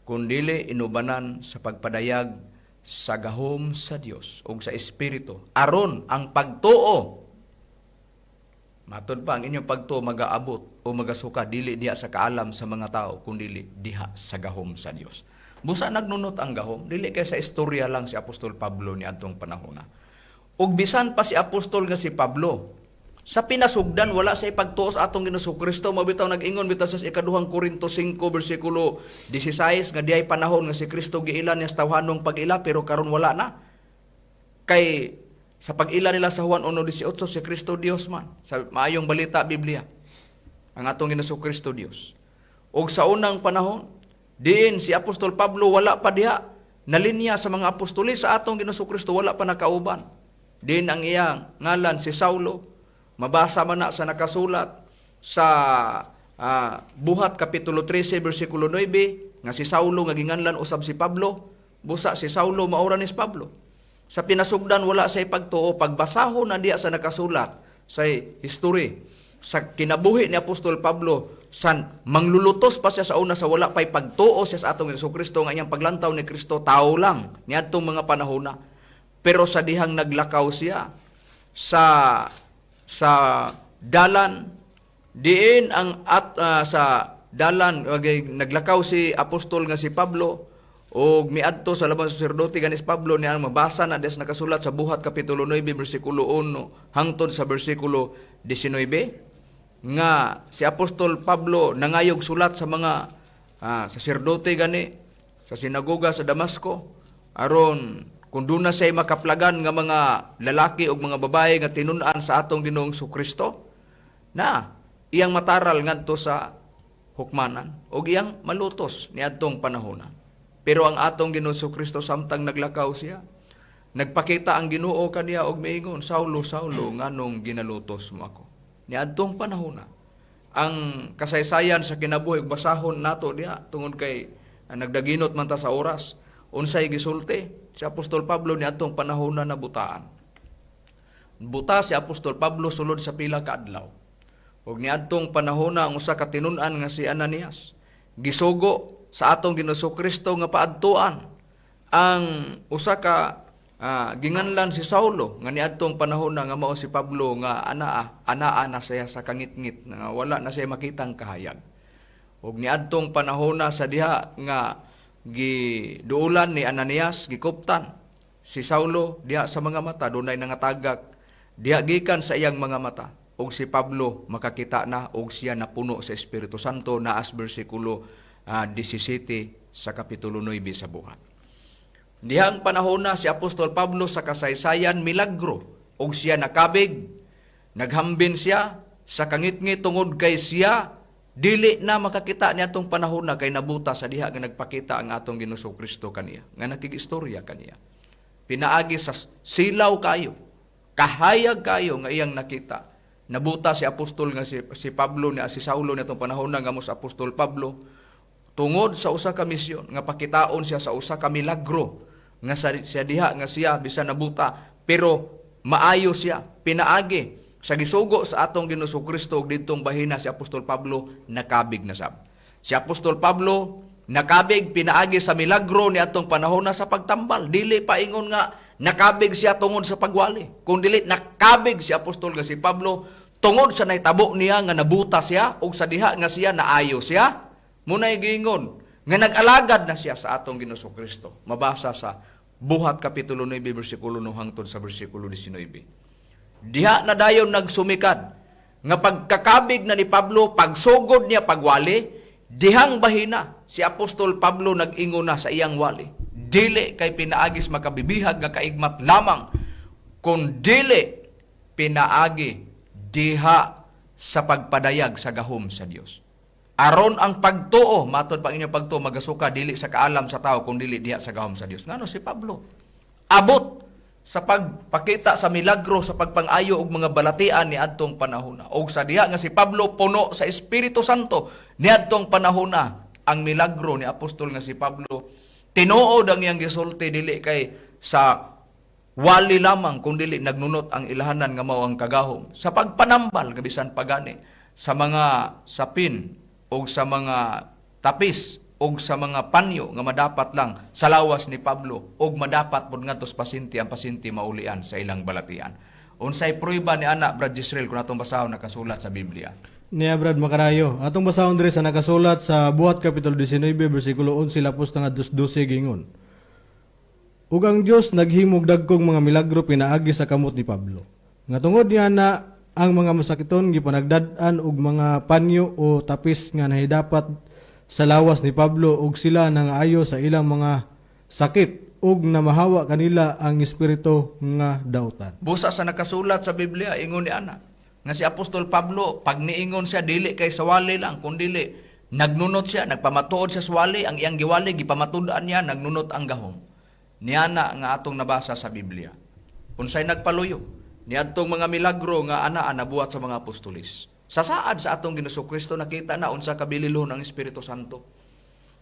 kundili inubanan sa pagpadayag sa gahom sa Dios ug sa espiritu aron ang pagtuo. Matod pa, ang inyong pagtuo magaabot o magasuka dili diha sa kaalam sa mga tao, kundili diha sa gahom sa Dios. Busa nagnunot ang gahom, dili kay sa istorya lang si Apostol Pablo ni adtong panahona. Ug bisan pa si apostol nga si Pablo, sa pinasugdan wala siya pagtuo sa atong Ginoong Kristo, mao bitaw nag-ingon bitaw sa ikaduhang Korinto 5 bersikulo 16 nga dihay panahon nga si Kristo giila niya sa tawhanong pag-ila, pero karon wala na. Kay sa pag-ila nila sa Juan 1:18, si Kristo Dios man. Sa maayong balita Biblia, ang atong Ginoong Kristo Dios. Og sa unang panahon, diin si Apostol Pablo wala pa diha na linya sa mga apostoles sa atong Ginoong Kristo, wala pa nakauban. Diin ang iyang ngalan si Saulo, mabasa man na sa nakasulat sa Buhat kapitulo 13 bersikulo 9 nga si Saulo nga ginganlan usab si Pablo, busa si Saulo maura ni si Pablo. Sa pinasugdan wala say pagtuo, pagbasahon na diya sa nakasulat sa history sa kinabuhi ni Apostol Pablo, san manglulutos pa siya sa una, sa wala pa'y pagtuo siya sa atong Hesus Kristo, nga iyang paglantaw ni Kristo tao lang niadtong mga panahona. Pero sa dihang naglakaw siya sa dalan, diin ang at sa dalan okay, naglakaw si apostol nga si Pablo og miadto sa labang saserdote ganis Pablo niya, ang mabasa na des nakasulat sa Buhat kapitulo 9 bersikulo 1 hangtod sa bersikulo 19, nga si Apostol Pablo nangayog sulat sa mga saserdote gani sa sinagoga sa Damasco aron Kung doon na siya'y makaplagan nga mga lalaki o mga babae nga tinun-an sa atong Ginoong Kristo, na iyang mataral ngadto sa hukmanan o iyang malutos niadtong panahona. Pero ang atong Ginoong Kristo, samtang naglakaw siya, nagpakita ang Ginoo kaniya og miingon, "Saulo, Saulo, nganong ginalutos mo ako?" Niadtong panahona, ang kasaysayan sa kinabuhi, ug basahon nato diha tungod kay nagdaginot man ta sa oras, unsay gisulti si Apostol Pablo niadtong panahona na butaan. Buta si Apostol Pablo sulod sa pila ka adlaw. Ug niadtong panahona, ang usa ka tinun-an nga si Ananias gisugo sa atong Ginoong Kristo nga paadtuan ang usa ka ginganlan si Saulo, nga niadtong panahon na nga mao si Pablo, nga anaa anaa na siya sa kangitngit nga wala na siya makitang kahayag. Ug niadtong panahona, sa diha nga giduulan ni Ananias, gikuptan si Saulo diha sa mga mata, dunay nangatagak diha gikan sa iyang mga mata, ug si Pablo makakita na ug siya napuno sa Espiritu Santo, naas bersikulo 17 sa kapitulo 9 sa Buhat. Dihang panahon na, si Apostol Pablo sa kasaysayan, milagro ug siya nakabig, naghambin siya sa kangitngit tungod kay siya dili na makakita niadtong panahon na kay nabuta sa diha nga nagpakita ang atong Ginoong Kristo kaniya, nga nakigistorya kaniya. Pinaagi sa silaw kayo, kahayag kayo nga iyang nakita. Nabuta si apostol nga si Pablo, ni si Saulo niadtong panahon na nga mo sa Apostol Pablo, tungod sa usa ka misyon nga pakitaon siya sa usa ka milagro nga sa siya diha nga siya bisan nabuta pero maayo siya pinaagi sa gisugo sa atong Ginoong Kristo, ug didtong bahina si Apostol Pablo nakabig na sab. Si Apostol Pablo nakabig pinaagi sa milagro ni atong panahon na sa pagtambal. Dili pa ingon nga nakabig siya tungod sa pagwali. Kung dili, nakabig si Apostol nga si Pablo tungod sa nahitabo niya nga nabuta siya ug sa diha nga siya naayo siya. Muna'y giingon nga nag-alagad na siya sa atong Ginoong Kristo. Mabasa sa Buhat Kapitulo 9 bersikulo 1 hangtod sa bersikulo 19. Diha na dayon nagsumikad nga pagkakabig na ni Pablo, pagsugod niya pagwali, dihang bahina si Apostol Pablo nag-ingon na sa iyang wali, "Dili kay pinaagis makabibihag nga kaigmat lamang, kun dili pinaagi diha sa pagpadayag sa gahom sa Dios. Aron ang pagtuo, matod pa ang inyong pagtuo, magasuka dili sa kaalam sa tao, kung dili diha sa gahom sa Dios." Ngano si Pablo abot sa pagpakita sa milagro sa pagpangayo og mga balatian ni adtong panahona? Og sa diha nga si Pablo puno sa Espiritu Santo niadtong panahona, ang milagro ni apostol nga si Pablo, tinuod ang iyang gisulti, dili kay sa wali lamang, kung dili nagnunot ang ilahanan nga mao ang kagahom sa pagpanambal bisan pagani sa mga sapin o sa mga tapis og sa mga panyo nga madapat lang sa lawas ni Pablo og madapat pud ngadto sa pasyente, ang pasyente maulian sa ilang balatian. Unsay prueba ni ana, Brad Israel, kung atong basahon nakasulat sa Biblia? Niya, Brad Makarayo. Atong basahon diri sa nakasulat sa Buhat Kapitulo 19 bersikulo 11 lapos na nga 12, gingon: "Ug ang Dios naghimog dagkong mga milagro pinaagi sa kamot ni Pablo. Nga tungod niya na ang mga masakiton gipanagdad-an og mga panyo o tapis nga nahidapat sa lawas ni Pablo, ug sila nangaayo sa ilang mga sakit ug namahawa kanila ang espiritu nga dautan." Busa sa nakasulat sa Biblia, ingon ni ana nga si Apostol Pablo, pag niingon siya, dili kay sa wali lang, kun dili nagnunot siya, nagpamatuod siya sa wali, ang iyang giwali gipamatud-an niya, nagnunot ang gahom. Niana nga atong nabasa sa Biblia. Unsay nagpaluyo niadtong mga milagro nga ana nabuhat sa mga apostolis? Sa saad sa atong Ginoong Kristo, nakita na unsa kabililhon ang Espiritu Santo.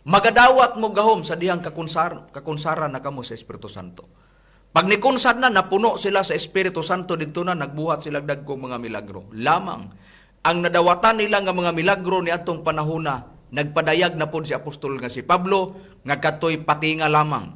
Magadawat mo gahom sa dihang kakonsara na kamo sa Espiritu Santo. Pag nikonsad na, napuno sila sa Espiritu Santo, dito na nagbuhat sila dagkong mga milagro. Lamang, ang nadawatan nila nga mga milagro ni atong panahona, nagpadayag na pod si apostol nga si Pablo, nga katoy patinga lamang.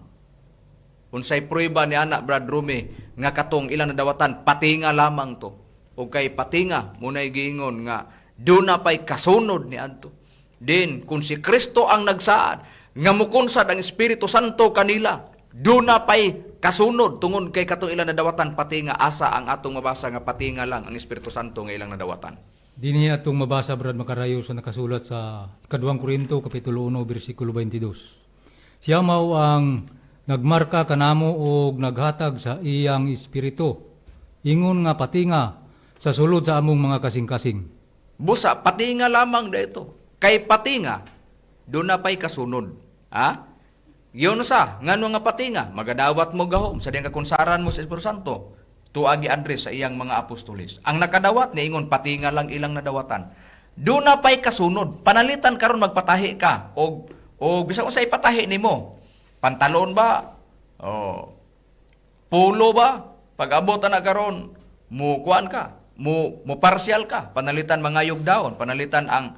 Unsay prueba ni ana, Brad Rumi, nga katong ilang nadawatan patinga lamang to? O kay patinga, muna'y giingon nga duna pa'y kasunod ni adto. Din kung si Kristo ang nagsaad nga mukonsad ang Espiritu Santo kanila, duna pa'y kasunod tungod kay katong ilang nadawatan patinga. Asa ang atong mabasa nga patinga lang ang Espiritu Santo nga ilang nadawatan? Dini atong mabasa, Brad Makarayo, sa nakasulat sa Ikaduhang Korinto kapitulo 1 bersikulo 22. Siya mao ang Nagmarka kanamo og naghatag sa iyang espiritu. Ingon nga patinga sa sulod sa among mga kasing-kasing. Busa, patinga lamang da ito. Kay patinga, doon na pa'y kasunod. Ha? Yun sa, ngano nga patinga, magadawat mo gahom sa diyang kakunsaran mo sa Espiritu Santo, tuagi Andres sa iyang mga apostoles. Ang nakadawat niingon patinga lang ilang nadawatan. Doon na pa'y kasunod. Panalitan karon magpatahi ka og bisan unsa ipatahi nimo. Pantalon ba? O pulo ba? Pag-abot na karon, mo kuan ka, mo mo partial ka, panalitan mangayog daon, panalitan ang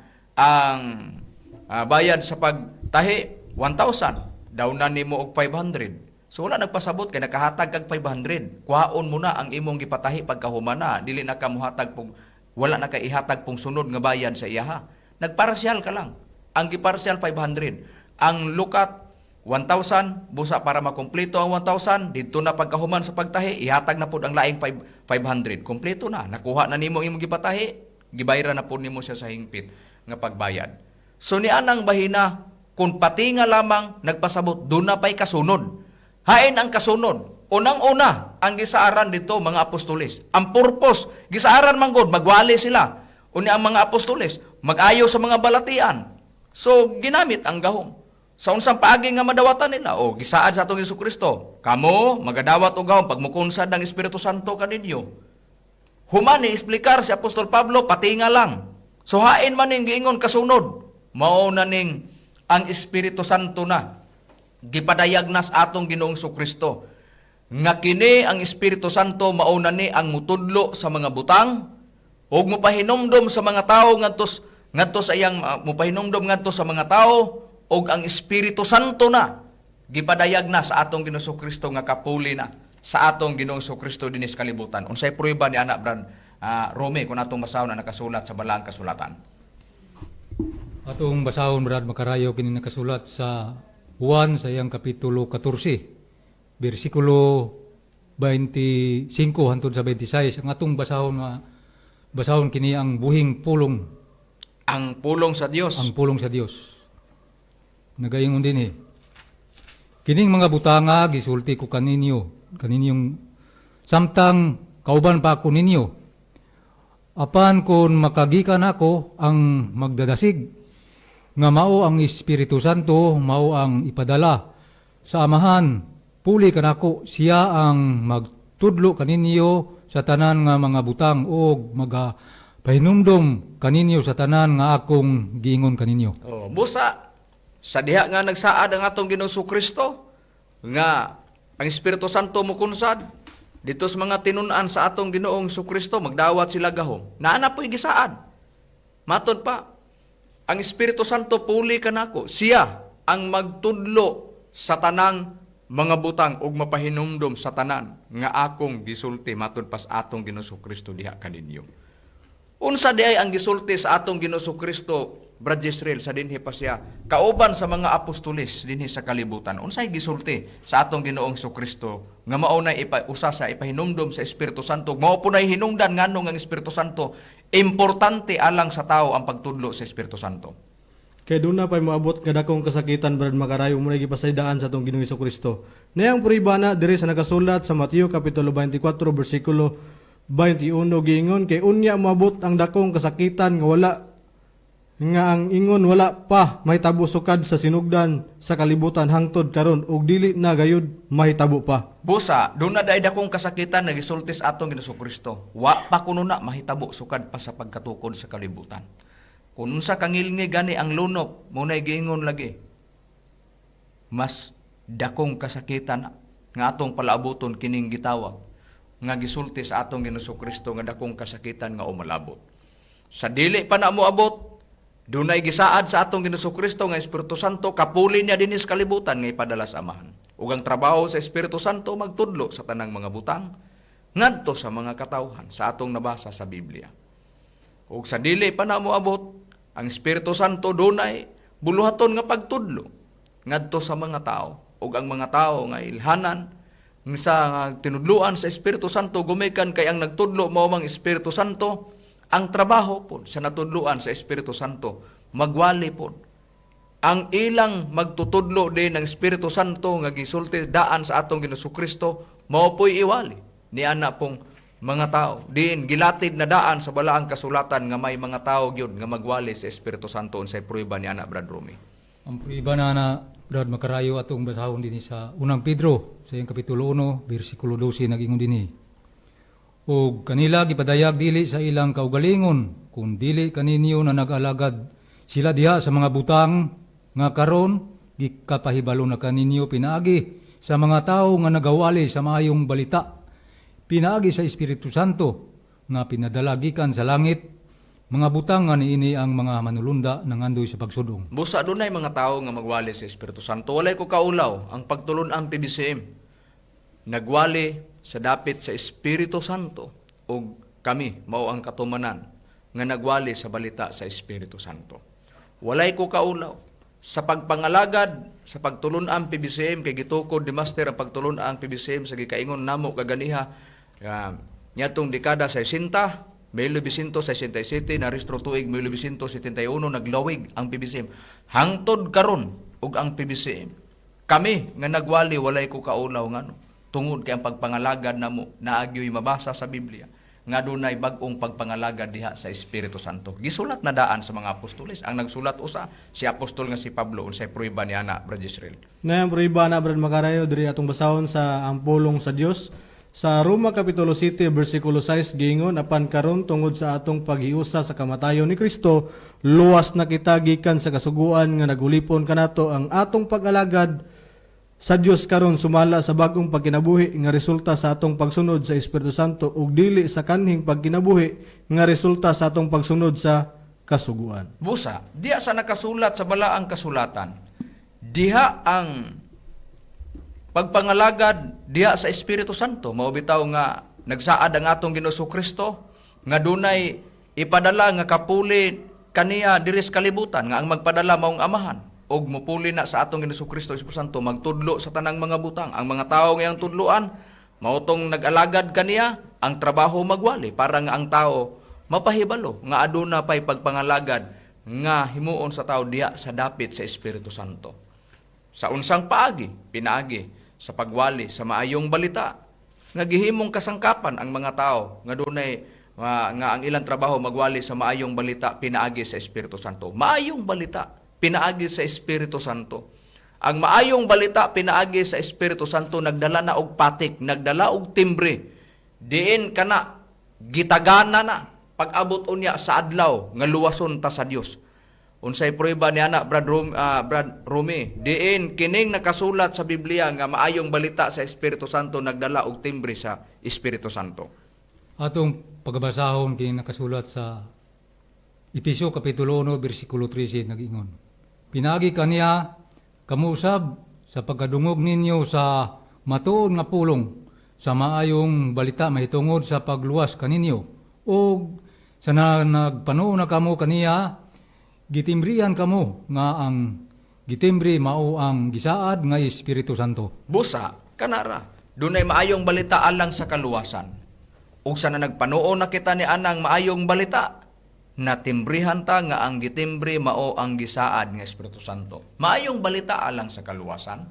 bayad sa pagtahi 1,000, dawnan nimo og 500. So wala nagpasabot kay nakahatag kag 500. Kuhaon mo na ang imong gipatahi pagkahuman na, dili na ka mohatag pong wala na ka ihatag pong sunod nga bayad sa iyaha. Nagpartial ka lang. Ang gipartial 500. Ang lukat 1,000, busa para makumpleto ang 1,000, didto na pagkahuman sa pagtahi, ihatag na pud ang laing 500. Kumpleto na, nakuha na nimo ang imong gipatahi, gibayra na pud nimo siya sa hingpit nga pagbayad. So ni anang bahina, kung patinga lamang nagpasabot, doon na pa'y kasunod. Hain ang kasunod. Unang-una, ang gisaaran dito mga apostoles. Ang purpose, gisaaran man gud, magwali sila. Unya ang mga apostoles, mag-ayo sa mga balatian. So, ginamit ang gahom. Sa unsang paagi nga madawatan nila, o gisaad sa atong Hesus Kristo, kamo magadawat og gahom pag mukunsad ang Espiritu Santo kaninyo. Human ni eksplikar si Apostol Pablo, patinga lang. So hain man ning giingon kasunod, mao na ning ang Espiritu Santo na gipadayag na sa atong Ginoong Kristo. Nga kini ang Espiritu Santo mao na ni ang mutudlo sa mga butang ug mopahinumdom sa mga tawo ngadto ngadto sa iyang mopahinumdom ngadto sa mga tawo, ug ang Espiritu Santo na gipadayag na sa atong Ginoong Kristo nga kapuli na sa atong Ginoong Kristo dinis kalibutan. Unsay pruweba ni ana, Brad Rome, kung atong basahon ang nakasulat sa balaang kasulatan? Atong basahon, Brad Makarayo, kini nakasulat sa Juan sa iyang kapitulo 14 bersikulo 25 hantod sa 26. Ang atong basahon nga basahon kini ang buhing pulong, Ang pulong sa Dios. Ang pulong sa Dios. Nagaingon din eh. "Kining mga butanga gisulti ko kaninyo, kaninyong samtang kauban pa ako ninyo. Apan kung makagikan ako, ang magdadasig nga mao ang Espiritu Santo, mao ang ipadala sa Amahan puli kanako, siya ang magtudlo kaninyo sa tanan nga mga butang ug magapahinumdom kaninyo sa tanan nga akong giingon kaninyo." Oh, busa sa diha nga nagsaad ang atong Ginoong Kristo nga ang Espiritu Santo mukunsad dito sa mga tinun-an sa atong Ginoong Kristo, magdawat sila gahom. Naa na po'y gisaad. Matod pa, ang Espiritu Santo puli kanako. Siya ang magtudlo sa tanang mga butang ug mapahinumdom sa tanan nga akong gisulti, matod pa sa atong Ginoong Kristo diha kaninyo. Unsa di ay ang gisulti sa atong Ginoong Kristo, Brad Jezreel, sa dinhi pa siya kauban sa mga apostoles dinhi sa kalibutan? Unsay gisulti sa atong Ginoong Kristo nga mao na usa sa ipahinumdom sa Espiritu Santo? Mao po nay hinungdan nganong ang Espiritu Santo importante alang sa tao, ang pagtudlo sa Espiritu Santo. Kay doon na pa'y moabot nga dakong kasakitan, Brad Makarayo, mo na gipasaydaan sa atong Ginoong Kristo. Nayang prueba na diri sa nakasulat sa Mateo kapitulo 24 bersikulo 21, giingon kay unya moabot ang dakong kasakitan nga wala nga ang ingon wala pa mahitabo sukad sa sinugdan sa kalibutan hangtod karon ug dili na gayud mahitabo pa. Busa, doon na dahil dakong kasakitan na gisulti sa atong Ginoong Kristo. Wa pa kuno na mahitabo sukad pa sa pagkatukod sa kalibutan. Kung unsa kangilngi gani ang lunop, mo na'y giingon lagi. Mas dakong kasakitan nga atong palaabuton kining gitawag nga gisulti sa atong Ginoong Kristo nga dakong kasakitan nga umalabot. Sa dili pa na moabot, dunay gisaad sa atong Ginoong Kristo nga Espiritu Santo kapuli niya dinis kalibutan nga ipadala sa Amahan. Ug ang trabaho sa Espiritu Santo magtudlo sa tanang mga butang ngadto sa mga katawhan sa atong nabasa sa Biblia. Ug sa dili pa na moabot, ang Espiritu Santo dunay buluhaton nga pagtudlo ngadto sa mga tao, ug ang mga tao nga ilhanan sa tinudluan sa Espiritu Santo gumikan kay ang nagtudlo mao mang Espiritu Santo, ang trabaho pod sa natudluan sa Espiritu Santo magwali pod. Ang ilang magtutudlo din ng Espiritu Santo nga gisulti daan sa atong Ginoong Kristo mao po'y iwali ni ana pong mga tao. Diin gilatid na daan sa balaang kasulatan nga may mga tao gyud nga magwali sa Espiritu Santo. Unsay prueba ni ana, Brad Rumi? Ang prueba na na, Brad Makarayo, atong basahon dinhi sa Unang Pedro sa iyang kapitulo 1 bersikulo 12, nag-ingon dinhi. "Og kanila gipadayag dili sa ilang kaugalingon kun dili kaninyo na nag-alagad sila diha sa mga butang nga karon gikapahibalo na kaninyo pinaagi sa mga tawo nga nagawali sa maayong balita pinaagi sa Espiritu Santo nga pinadala gikan sa langit, mga butang nga niini ang mga manulunda nangandoy sa pagsudong." Busa dunay mga tao nga magwali sa Espiritu Santo. Walay ko kaulaw ang pagtulon-ang PBCM nagwali sa dapit sa Espiritu Santo ug kami mao ang katumanan nga nagwali sa balita sa Espiritu Santo. Walay ko kaulaw sa pagpangalagad sa pagtulun-ang PBCM kay gitukod ni Master ang pagtulun-ang PBCM sa gikaingon namo kaganiha niadtong dekada 60, 1967 narehistro, tuig 1971 naglawig ang PBCM hangtod karon. Ug ang PBCM, kami nga nagwali, walay ko kaulaw. Ngano? Tungod kay ang pagpangalagad namo naagyoy mabasa sa Biblia nga dunay bag-ong pagpangalagad diha sa Espiritu Santo. Gisulat na daan sa mga apostoles. Ang nagsulat usa si apostol nga si Pablo. Unsay prueba ni ana, Brad Israel? Na ang prueba na, Brad Makarayo, diri atong basahon sa ang pulong sa Dios sa Roma kapitulo 7 bersikulo 6, giingon, "Apan karon tungod sa atong paghiusa sa kamatayon ni Kristo, luwas na kita gikan sa kasuguan nga nagulipon kanato. Ang atong pag-alagad sa Dios karon sumala sa bag-ong pagkinabuhi nga resulta sa atong pagsunod sa Espiritu Santo ug dili sa kanhing pagkinabuhi nga resulta sa atong pagsunod sa kasuguan." Busa, diha sa nakasulat sa balaang kasulatan, diha ang pagpangalagad diha sa Espiritu Santo. Mao bitaw nga nagsaad ang atong Ginoong Kristo nga dunay ipadala nga kapuli kaniya diri sa kalibutan nga ang magpadala maong Amahan og mupuli na sa atong Ginoong Kristo Espiritu Santo magtudlo sa tanang mga butang. Ang mga tawo nga iyang tudloan mao tong nag-alagad kaniya, ang trabaho magwali para nga ang tao mapahibalo nga aduna pay pagpangalagad nga himuon sa tao diha sa dapit sa Espiritu Santo. Sa unsang paagi? Pinaagi sa pagwali sa maayong balita nga gihimong kasangkapan ang mga tao nga dunay nga ang ilang trabaho magwali sa maayong balita pinaagi sa Espiritu Santo. Maayong balita pinaagi sa Espiritu Santo. Ang maayong balita pinaagi sa Espiritu Santo nagdala na og patik, nagdala og timbre. Diin kana gitagana na pag-abot unya sa adlaw nga luwason ta sa Dios. Unsay prueba ni ana, Brad Rumi? Diin kining nakasulat sa Biblia nga maayong balita sa Espiritu Santo nagdala og timbre sa Espiritu Santo. Atong pagabasahon kini nakasulat sa Epeso kapitulo 1 bersikulo 13, nag-ingon. "Pinaagi kaniya kamo usab sa pagkadungog ninyo sa matuod nga pulong sa maayong balita mahitungod sa pagluwas kaninyo, ug sa na, nagpanuo na kamo kaniya, gitimbrihan kamo nga ang gitimbre mao ang gisaad nga Espiritu Santo." Busa kanara dunay maayong balita alang sa kaluwasan. Ug sa na nagpanuo na kita ni anang maayong balita, natimbrihan ta nga ang gitimbre mao ang gisaad nga Espiritu Santo. Maayong balita alang sa kaluwasan.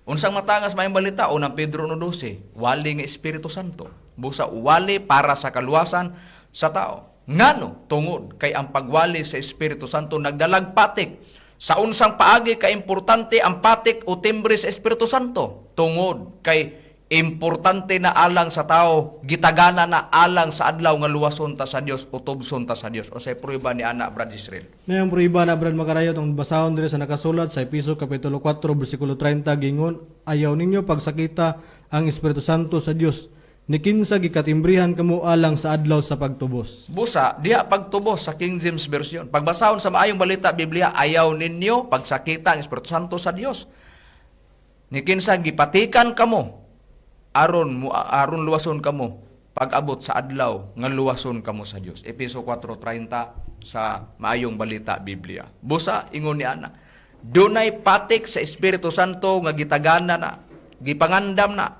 Unsang matangas maayong balita? Unang Pedro 1:12, wali nga Espiritu Santo. Busa wali para sa kaluwasan sa tao. Ngano? Tungod kay ang pagwali sa Espiritu Santo nagdalag patik. Sa unsang paagi ka importante ang patik o timbre sa Espiritu Santo? Tungod kay importante na alang sa tao, gitagana na alang sa adlaw nga luwason ta sa Dios o tubson ta sa Dios. Unsay prueba ni ana, Brad Israel? Ngayong prueba na, Brad Makarayo, itong basahon diri sa nakasulat sa Episo Kapitulo 4, versikulo 30, gingon, "Ayaw ninyo pagsakita ang Espiritu Santo sa Dios, ni kinsa gikatimbrihan kamo alang sa adlaw sa pagtubos." Busa, diha pagtubos sa King James Version. Pagbasahon sa maayong balita Biblia, "Ayaw ninyo pagsakita ang Espiritu Santo sa Dios. Ni kinsa gipatikan kamo aron mo aron luwason kamo pag-abot sa adlaw nga luwason kamo sa Dios." Epeso 4:30 sa maayong balita Biblia. Busa ingon ni ana, dunay patik sa Espiritu Santo nga gitagana na, gipangandam na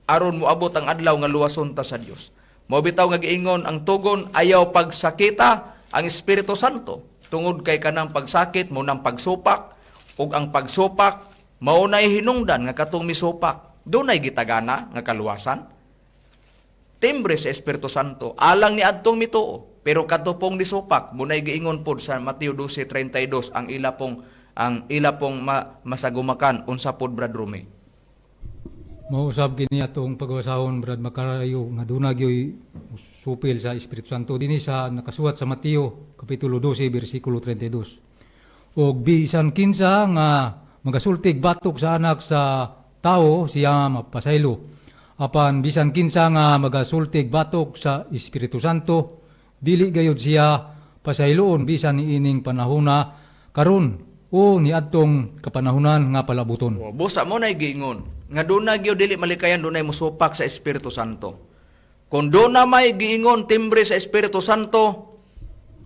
aron moabot ang adlaw nga luwason ta sa Dios. Mao bitaw nga giingon ang tugon, ayaw pagsakita ang Espiritu Santo tungod kay kanang pagsakit mo ng pagsupak. Ug ang pagsupak mao nay hinungdan nga katong misupak dunay gitagana nga kaluwasan. Timbre sa Espiritu Santo alang ni adtong mituo, pero kadto pong nisupak munay giingon pod sa Mateo 12:32 ang ila pong masagumakan. Unsa pod, Brad Rumi? Mao usab kini atong pagbasahon, Brad Makarayo, nga duna gyoy supil sa Espiritu Santo dinhi sa nakasuwat sa Mateo kapitulo 12 bersikulo 32. Og bisan kinsa nga magasultig batok sa Anak sa Tao, siya mapasaylo. Apan bisan kinsa nga magasultig batok sa Espiritu Santo, dili gayud siya pasayloon bisan niining panahona karon o niadtong kapanahunan nga palabuton. O, busa mo na giingon nga doon na gyud dili malikayan dunay musupak sa Espiritu Santo. Kung doon na may giingon timbre sa Espiritu Santo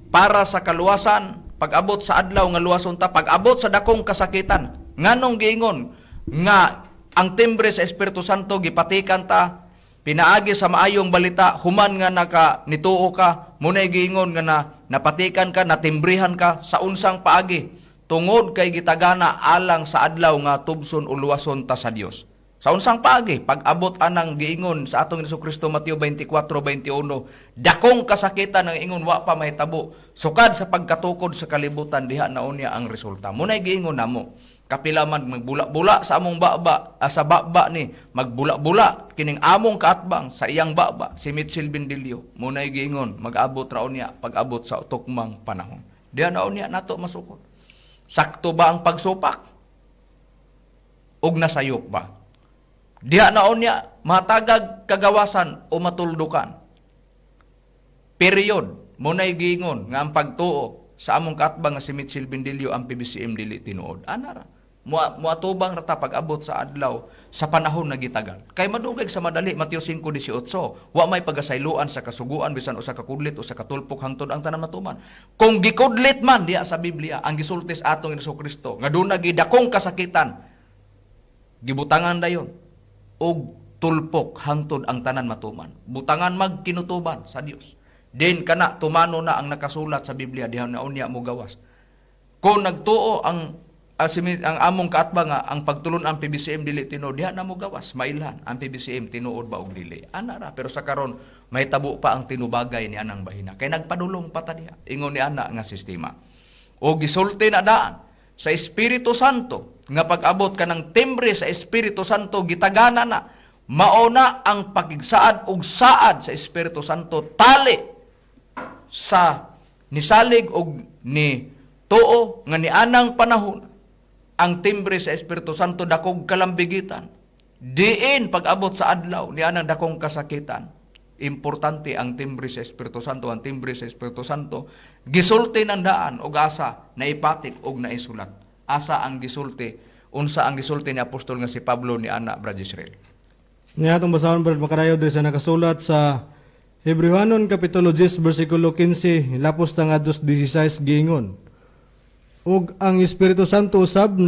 para sa kaluwasan, pag-abot sa adlaw nga luwason ta, pag-abot sa dakong kasakitan, nganong giingon nga ang timbre sa Espiritu Santo gipatikan ta pinaagi sa maayong balita human nga naka nituo ka, munay giingon nga na napatikan ka, natimbrihan ka sa unsang paagi? Tungod kay gitagana alang sa adlaw nga tubson o luwason ta sa Dios. Sa unsang paagi? Pag-abot anang giingon sa atong Hesus Kristo, Mateo 24:21, dakong kasakitan ang ingon wa pa mahitabo sukad sa pagkatukod sa kalibutan, diha na unya ang resulta. Munay giingon namo, kapila man magbula-bula sa among baba, sa baba ni magbula-bula kining among kaatbang sa iyang baba si Mitchell Bendilio, munay giingon mag-abot ra unya pag-abot sa tukmang panahon, diha na unya nato masukod. Sakto ba ang pagsupak ug nasayop ba? Diha na unya matagag kagawasan o matuldukan. Period. Munay giingon nga ang pagtuo sa among kaatbang nga si Mitchell Bendilio, ang PBCM, dili tinuod. Ana ra. Muatubang rata pag-abot sa adlaw sa panahon na gitagal. Kay madugay sa madali, Mateo 5:18, wa may pagasayloan sa kasuguan bisan usa ka kudlit o sa katulpok hangtod ang tanan matuman. Kung gikudlit man diha sa Biblia ang gisulti sa atong Hesus Kristo nga doon dakong kasakitan, gibutangan dayon og tulpok hangtod ang tanan matuman. Butangan magkinutuban sa Dios. Din kana tumano na ang nakasulat sa Biblia, diha na unya mo gawas. Kung nagtuo ang among kaatbang nga ang pagtulon ang PBCM dili tinuod, diha na mo gawas, mailhan ang PBCM tinuod ba og dili. Ana ra, pero sa karon may tabo pa ang tinubagay ni anang bahina kay nagpadulong pa ta diha ingon ni ana nga sistema. O gisulti na daan sa Espiritu Santo nga pag-abot ka ng timbre sa Espiritu Santo, gitagana na maona ang pakigsaad og saad sa Espiritu Santo tali sa nisalig og ni tuo nga ni anang panahon ang timbre sa Espiritu Santo dakog kalambigitan diin pag-abot sa adlaw ni anang dakong kasakitan. Importante ang timbre sa Espiritu Santo. Ang timbre sa Espiritu Santo gisulti ng daan og asa naipatik og naisulat. Asa ang gisulti? Unsa ang gisulti ni apostol nga si Pablo ni ana, Brad Israel? Nga atong basahon, Brad Makarayo, diri sa nakasulat sa Hebreohanon kapitulo 10 bersikulo 15 lapos ta ngadto 16, giingon: Ug ang Espiritu Santo usab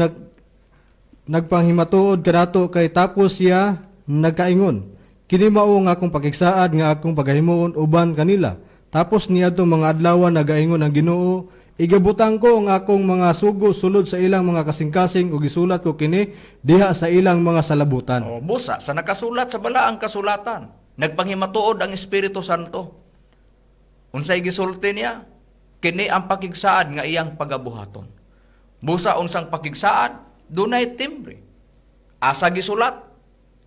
nagpanghimatuod kanato, kay tapos siya nagkaingon, "Kini mao nga akong pakigsaad nga akong pagahimuon uban kanila tapos niadtong mga adlaw, nagaingon ang Ginoo. Igabutang ko ang akong mga sugo sulod sa ilang mga kasing-kasing ug isulat ko kini diha sa ilang mga salabutan." O, busa, sa nakasulat sa balaang kasulatan, nagpanghimatuod ang Espiritu Santo. Unsay gisulti niya? Kini ang pakigsaad nga iyang pagabuhaton. Busa unsang pakigsaad, dunay timbre. Asa gisulat?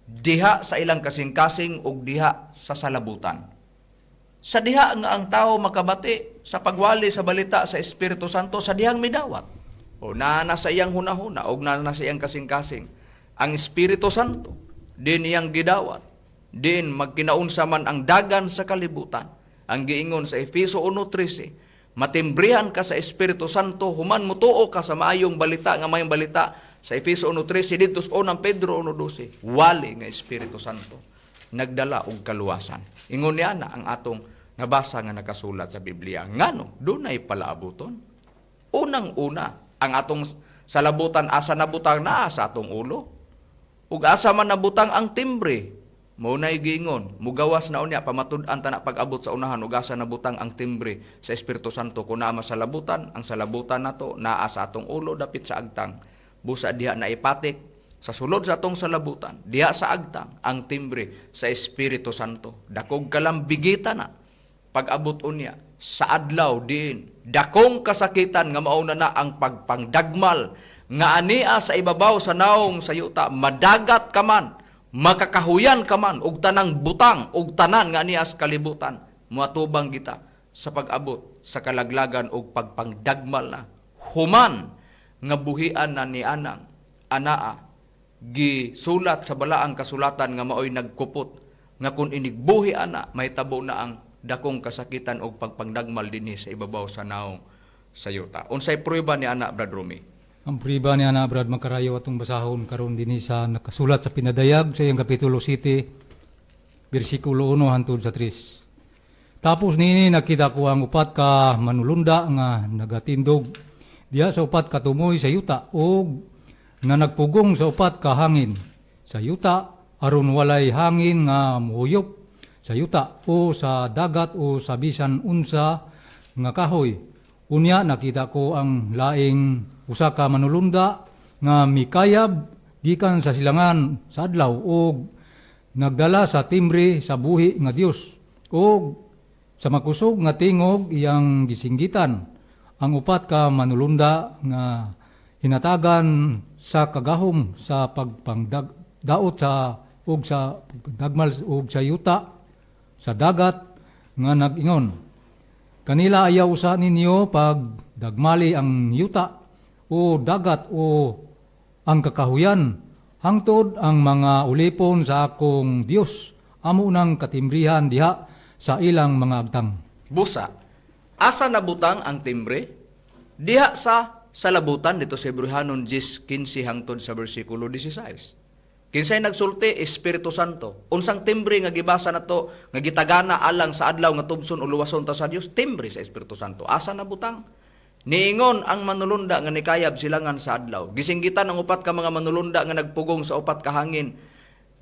Diha sa ilang kasing-kasing ug diha sa salabutan. Sa diha nga ang tao makabati sa pagwali sa balita sa Espiritu Santo, sa dihang midawat. O naa na sa iyang hunahuna o naa na sa iyang kasing-kasing. Ang Espiritu Santo, din iyang gidawat. Din magkinaunsa man ang dagan sa kalibutan. Ang giingon sa Efeso 1:13, matimbrihan ka sa Espiritu Santo human mutuo ka sa maayong balita, nga maayong balita sa Efeso 1:13 didto sa unang Pedro 1:12, wali nga Espiritu Santo nagdala og kaluwasan. Ingon niya na ang atong nabasa nga nakasulat sa Biblia. Ngano, dunay palaabuton. Unang-una, ang atong salabutan asa nabutang? Naa sa atong ulo. Ug asa man nabutang ang timbre? Mao nay giingon, mugawas na unya pamatud-an ta na pag-abot sa unahan ug asa nabutang ang timbre sa Espiritu Santo. Kung naa salabutan, ang salabutan nato naa sa atong ulo dapit sa agtang. Busa diha na ipatik sa sulod sa atong salabutan, diha sa agtang, ang timbre sa Espiritu Santo. Dakog kalambigita na pag-abot unya sa adlaw diin dakong kasakitan nga mauna na ang pagpangdagmal nga ania sa ibabaw sa naong sa yuta, madagat ka man, makakahuyan ka man, ug tanang butang ug tanan nga ania sa kalibutan, moatubang kita sa pag-abot sa kalaglagan ug pagpangdagmal na human nga buhian na ni anang anaa gisulat sa balaang kasulatan nga maoy nagkupot nga kung inigbuhi ana, mahitabo na ang dakong kasakitan og pagpangdagmal dinhi sa ibabaw sa naong sa yuta. Unsay prueba ni ana, Brad Rumi? Ang prueba ni ana, Brad Makarayo, atong basahon karon dinhi sa nakasulat sa Pinadayag sa iyang kapitulo 7 bersikulo 1 hangtod sa 3. Tapos niini nakita ko ang upat ka manulunda nga nagatindog diha sa upat ka tumoy sa yuta ug nga nagpugong sa upat ka hangin sa yuta aron walay hangin nga muhuyop sa yuta o sa dagat o sa bisan unsa nga kahoy. Unya nakita ko ang laing usa ka manulunda nga mikayab gikan sa silangan sa adlaw ug nagdala sa timbre sa buhi nga Dios, ug sa makusog nga tingog iyang gisinggitan ang upat ka manulunda nga hinatagan sa kagahom sa pagpangdaot sa ug sa dagmal ug sa yuta, sa dagat, nga nag-ingon kanila, "Ayaw usa ninyo pagdagmali ang yuta o dagat o ang kakahuyan hangtod ang mga ulipon sa akong Dios amo nang katimbrihan diha sa ilang mga agtang." Busa, asa nabutang ang timbre? Diha sa salabutan dito sa Hebreohanon 10:15 hangtod sa bersikulo 16. Kinsay nagsulti? Espiritu Santo. Unsang timbre nga gibasa nato nga gitagana alang sa adlaw nga tubson o luwason ta sa Dios? Timbre sa Espiritu Santo. Asa nabutang? Niingon ang manulunda nga nikayab silangan sa adlaw. Gisinggitan ang upat ka mga manulunda nga nagpugong sa upat ka hangin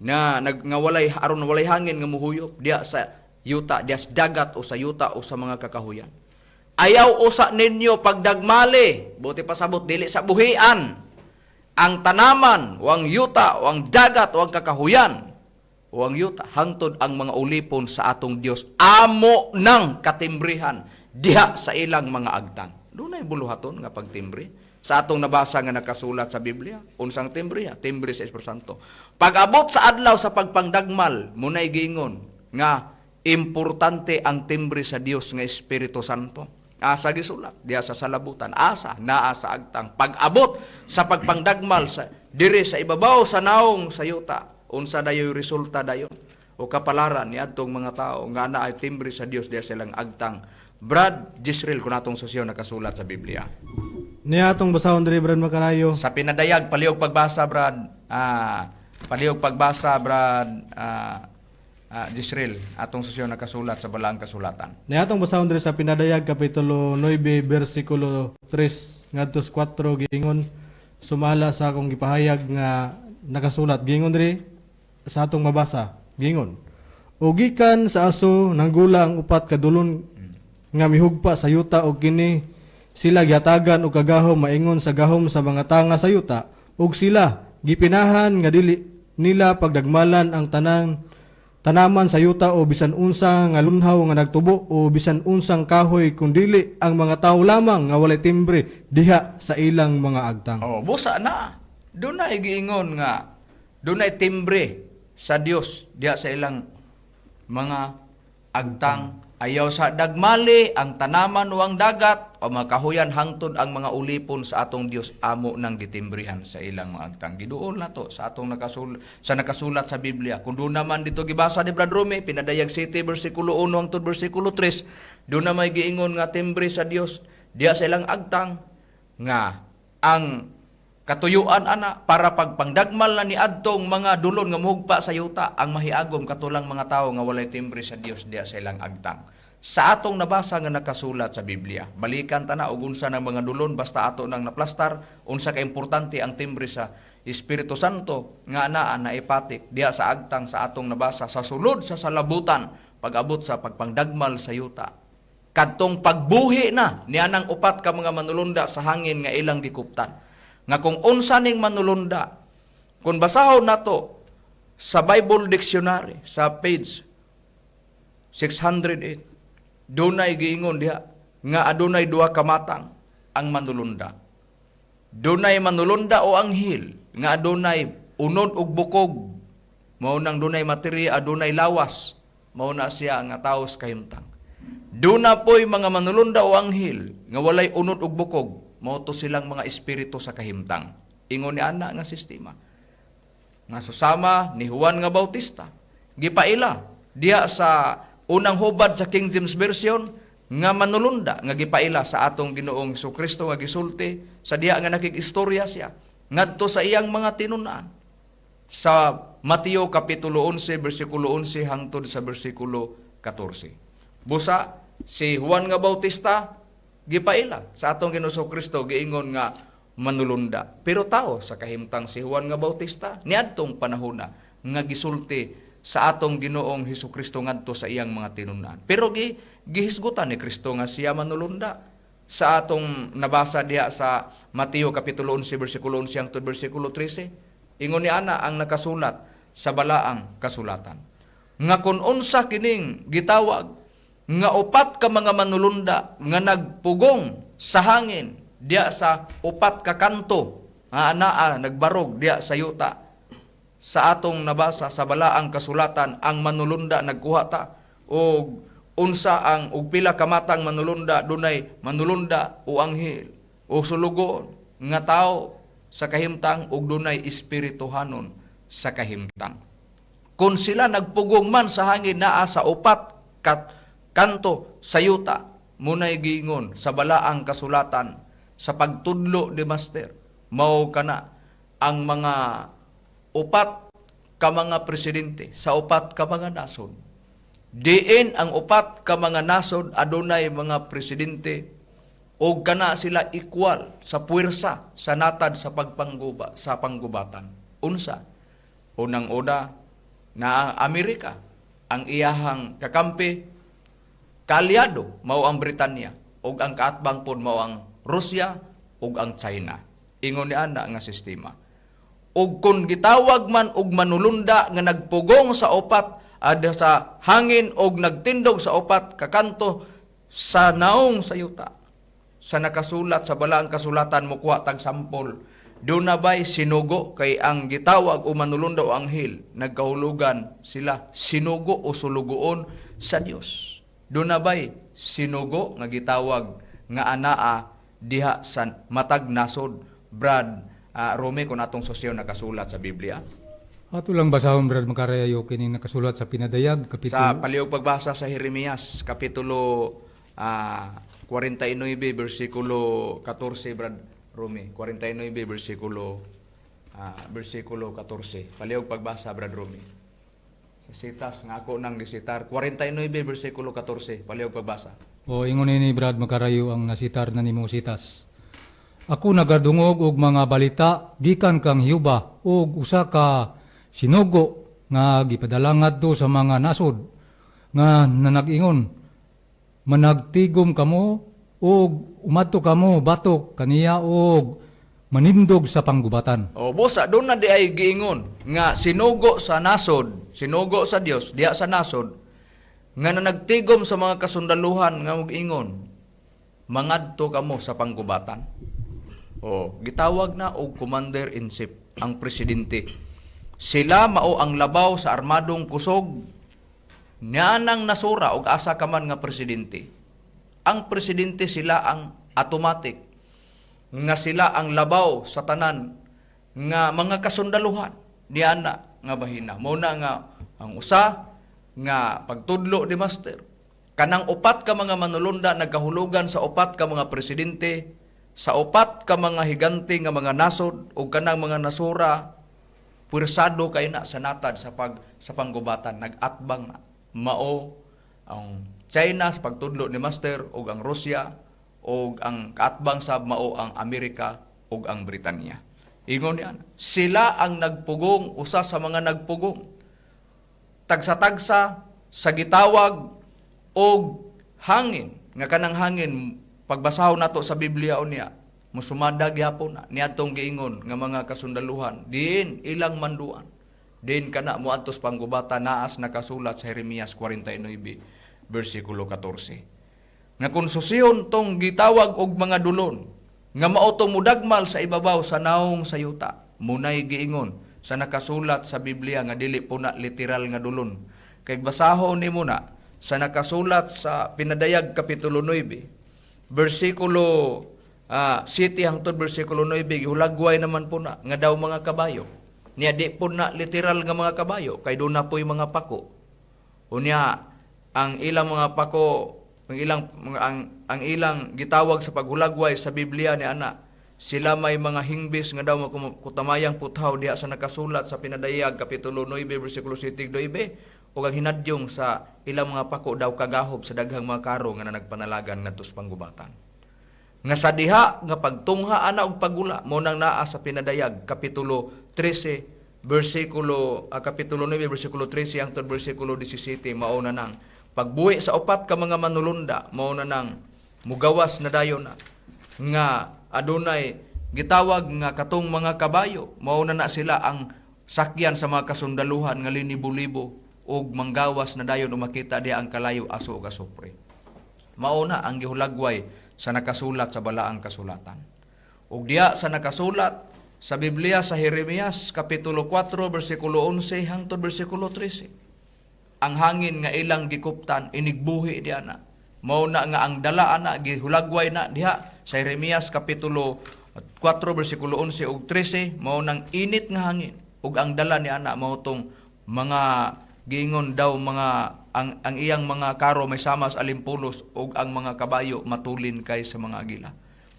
na nag nga walay aron walay hangin nga muhuyop diha sa yuta, diha sa dagat o sa yuta o sa mga kakahuyan. "Ayaw usa ninyo pagdagmali," buti pasabot dili sa buhian, "ang tanaman, o ang yuta, o ang dagat, o ang kakahuyan, o ang yuta, hangtod ang mga ulipon sa atong Dios amo nang katimbrihan diha sa ilang mga agtang." Dunay buluhaton nga pagtimbre sa atong nabasa nga nakasulat sa Biblia. Unsang timbre? Timbre sa Espiritu Santo. Pag-abot sa adlaw sa pagpangdagmal, munay giingon nga importante ang timbre sa Dios nga Espiritu Santo. Asa gisulat? Diha sa salabutan. Asa? Naa sa agtang. Pag-abot sa pagpangdagmal sa diri sa ibabaw sa naong sa yuta, unsa dayoy resulta dayon o kapalaran ni adtong mga tao nga naa ay timbre sa Dios diha silang agtang? Brad Jisreel, kung atong sosyo nakasulat sa Biblia. Niya atong basahon diri, Brad Makarayo. Sa Pinadayag, palihog pagbasa, Brad. Palihog pagbasa, Brad Jisreel, atong sosyo nakasulat sa balaang kasulatan. Niya atong basahon diri sa Pinadayag kapitulo 9 bersikulo 3 ngadto sa 4, giingon sumala sa akong gipahayag nga nakasulat. Giingon diri sa atong mabasa, giingon, "O gikan sa aso nanggula ang upat ka dulon nga mihugpa sa yuta, og kini sila gihatagan og kagahom maingon sa gahom sa mga tanga sa yuta, ug sila gipinahan nga dili nila pagdagmalan ang tanan tanaman sa yuta o bisan unsa nga lunhaw nga nagtubo o bisan unsang kahoy, kundili ang mga tawo lamang nga walay timbre diha sa ilang mga agtang." Oh, busa na. Dunay giingon nga dunay timbre sa Dios diha sa ilang mga agtang. Ayaw sa dagmali ang tanaman o ang dagat o mga kahuyan hangtod ang mga ulipon sa atong Dios amo nang gitimbrihan sa ilang mga agtang. Giduol na to sa atong sa nakasulat sa Biblia. Kung doon naman dito gibasa ni Brad Rumi, Pinadayag 7 bersikulo 1 hangtod bersikulo 3, doon na may giingon nga timbre sa Dios diha sa ilang agtang nga ang katuyuan ana para pagpangdagmal na ni adtong mga dulon nga muhugpa sa yuta, ang mahiagom katulang mga tawo nga walay timbre sa Dios diha sa ilang agtang. Sa atong nabasa nga nakasulat sa Biblia, balikan ta na og unsa ng mga dulon basta ato nang naplastar unsa ka importante ang timbre sa Espiritu Santo nga anaa na ipatik diha sa agtang sa atong nabasa sa sulod sa salabutan pag-abot sa pagpangdagmal sa yuta kadtong pagbuhi na ni anang upat ka mga manulunda sa hangin nga ilang gikuptan. Nga kung unsa ning manulunda, kung basahon nato sa Bible Dictionary sa page 608, dunay giingon diha nga adunay duha ka matang ang manulunda. Dunay manulunda o anghel nga adunay unod ug bukog, mao nang dunay materia, adunay lawas, mao na siya nga tawo sa kahimtang. Duna po'y mga manulunda o anghel nga walay unod ug bukog, mao to silang mga espiritu sa kahimtang. Ingon ni ana nga sistema. Nga susama ni Juan nga Bautista, gipaila diha sa unang hubad sa King James Version nga manulunda nga gipaila sa atong Ginoong Kristo nga gisulti sa diha nga nakig-istorya siya ngadto sa iyang mga tinun-an sa Mateo kapitulo 11 bersikulo 11 hangtod sa bersikulo 14. Busa si Juan nga Bautista gipaila sa atong Ginoong Kristo, giingon nga manulunda. Pero tao sa kahimtang si Juan nga Bautista niadtong panahona nga gisulti sa atong Ginoong Hesus Kristo ngadto sa iyang mga tinun-an. Pero gihisgutan ni Kristo nga siya manulunda sa atong nabasa diha sa Mateo kapitulo 11 bersikulo 11 hangtod bersikulo 13. Ingon ni ana ang nakasulat sa balaang kasulatan. Nga kun unsa kining gitawag nga upat ka mga manulunda nga nagpugong sa hangin diya sa upat ka kanto nga anaa nagbarog diya sa yuta, sa atong nabasa sa balaang kasulatan, ang manulunda nagkuha ta og unsa ang og pila ka matang manulunda. Dunay manulunda o anghel o sulugoon nga tao sa kahimtang ug dunay espirituhanon sa kahimtang. Kung sila nagpugong man sa hangin naa sa upat kat kanto sa yuta, munay giingon sa balaang kasulatan sa pagtudlo ni Master, mao kana ang mga upat ka mga presidente sa upat ka mga nasod. Diin ang upat ka mga nasod adunay mga presidente og kana sila equal sa puwersa sa natad sa pagpangguba sa panggubatan. Unsa? Unang-una na ang Amerika, ang iyahang kakampi, kaalyado mao ang Britanya ug ang kaatbang pod mao ang Rusya ug ang China. Ingon ni ana nga sistema. Ug kung gitawag man og manulunda nga nagpugong sa upat ada sa hangin og nagtindog sa upat kakanto sa naong sa yuta, sa nakasulat sa balaang kasulatan, mukuha tag sampol, duna bay sinugo? Kay ang gitawag o manulunda o anghel, nagkahulugan sila sinugo o sulugoon sa Dios. Duna bay sinugo nga gitawag nga anaa diha sa matag nasod, Brad Rome, kung atong sosyo nakasulat sa Biblia? Ato lang basahon, Brad Makarayo, kining nakasulat sa Pinadayag kapitulo Sa palihog pagbasa sa Jeremias kapitulo 49 bersikulo 14, Brad Rumi. 49 bersikulo 14. Palihog pagbasa, Brad Rumi. Sa sitas nga ako nang gisitar, 49 bersikulo 14, palihog pagbasa. O ingon ni Brad Makarayo ang nasitar na nimo sitas. Ako nagadungog og mga balita gikan kang Jehova og usa ka sinugo nga gipadala ngadto sa mga nasod nga nanag-ingon, "Managtigom kamo og umadto kamo batok kaniya og manindog sa panggubatan." O busa doon na di ay giingon nga sinugo sa nasod, sinugo sa Dios diha sa nasod nga nanagtigom sa mga kasundaluhan nga ingon, "Mangadto kamo sa panggubatan." O gitawag na og commander in chief ang presidente. Sila mao ang labaw sa armadong kusog nianang nasura og asa ka man nga presidente. Ang presidente, sila ang automatic nga sila ang labaw sa tanan nga mga kasundaluhan niana nga bahina. Mao na nga ang usa nga pagtudlo ni Master, kanang upat ka mga manulunda nagkahulugan sa upat ka mga presidente sa upat ka mga higante nga mga nasod, ug kanang mga nasura puwersado kay na sa natad sa panggubatan, nag-atbang na mao ang China sa pagtudlo ni Master ug ang Russia, ug ang kaatbang sab mao ang Amerika ug ang Britanya. Ingon niyan, sila ang nagpugong, usa sa mga nagpugong tagsa-tagsa sa gitawag og hangin, nga kanang hangin, pagbasahon nato sa Biblia unya. Musumada gyapon na niadtong giingon nga mga kasundaluhan diin ilang manduan. Diin kana moadto sa panggubatan naas nakasulat sa Jeremias 49 bersikulo 14. Nga kung susiyon tong gitawag og mga dulon nga mao tong mudagmal sa ibabaw sa naong sa yuta, munay giingon sa nakasulat sa Biblia nga dili po na literal nga dulon. Kay basahon nimo na sa nakasulat sa Pinadayag kapitulo 9 bersikulo 7 hangtod bersikulo 9, gihulagway naman po na nga daw mga kabayo. Niya di po na literal nga mga kabayo kay doon na po'y mga pako. Unya ang ilang mga pako, ang ilang ang ilang gitawag sa paghulagway sa Biblia ni ana, sila may mga hingbis nga daw kutamayang puthaw diha sa nakasulat sa Pinadayag kapitulo 9 bersikulo 7 9, ug ang hinadyong sa ilang mga pako daw kagahob sa daghang mga karo nga nagpanalagan ngadto sa panggubatan. Nga sa diha nga pagtungha ana og pagula mo nang naa sa Pinadayag kapitulo 13 bersikulo kapitulo 9 bersikulo 13 hangtod bersikulo 17, mao na nang pagbuhi sa upat ka mga manulunda, mao na nang mugawas na dayon na nga adunay gitawag nga katong mga kabayo, mao na na sila ang sakyan sa mga kasundaluhan nga linibo-libo ug manggawas na dayon o makita diha ang kalayo, aso ug asupre. Mao na ang gihulagway sa nakasulat sa balaang kasulatan. Ug diha sa nakasulat sa Biblia sa Jeremias kapitulo 4 bersikulo 11 hangtod bersikulo 13. Ang hangin nga ilang gikuptan inigbuhi diha na. Mao na nga ang dala ana gihulagway na diha sa Jeremias kapitulo 4 bersikulo 11 ug 13, mao nang init nga hangin ug ang dala ni ana mao tong mga giingon daw mga ang iyang mga karo may samas alimpulos ug ang mga kabayo matulin kay sa mga agila.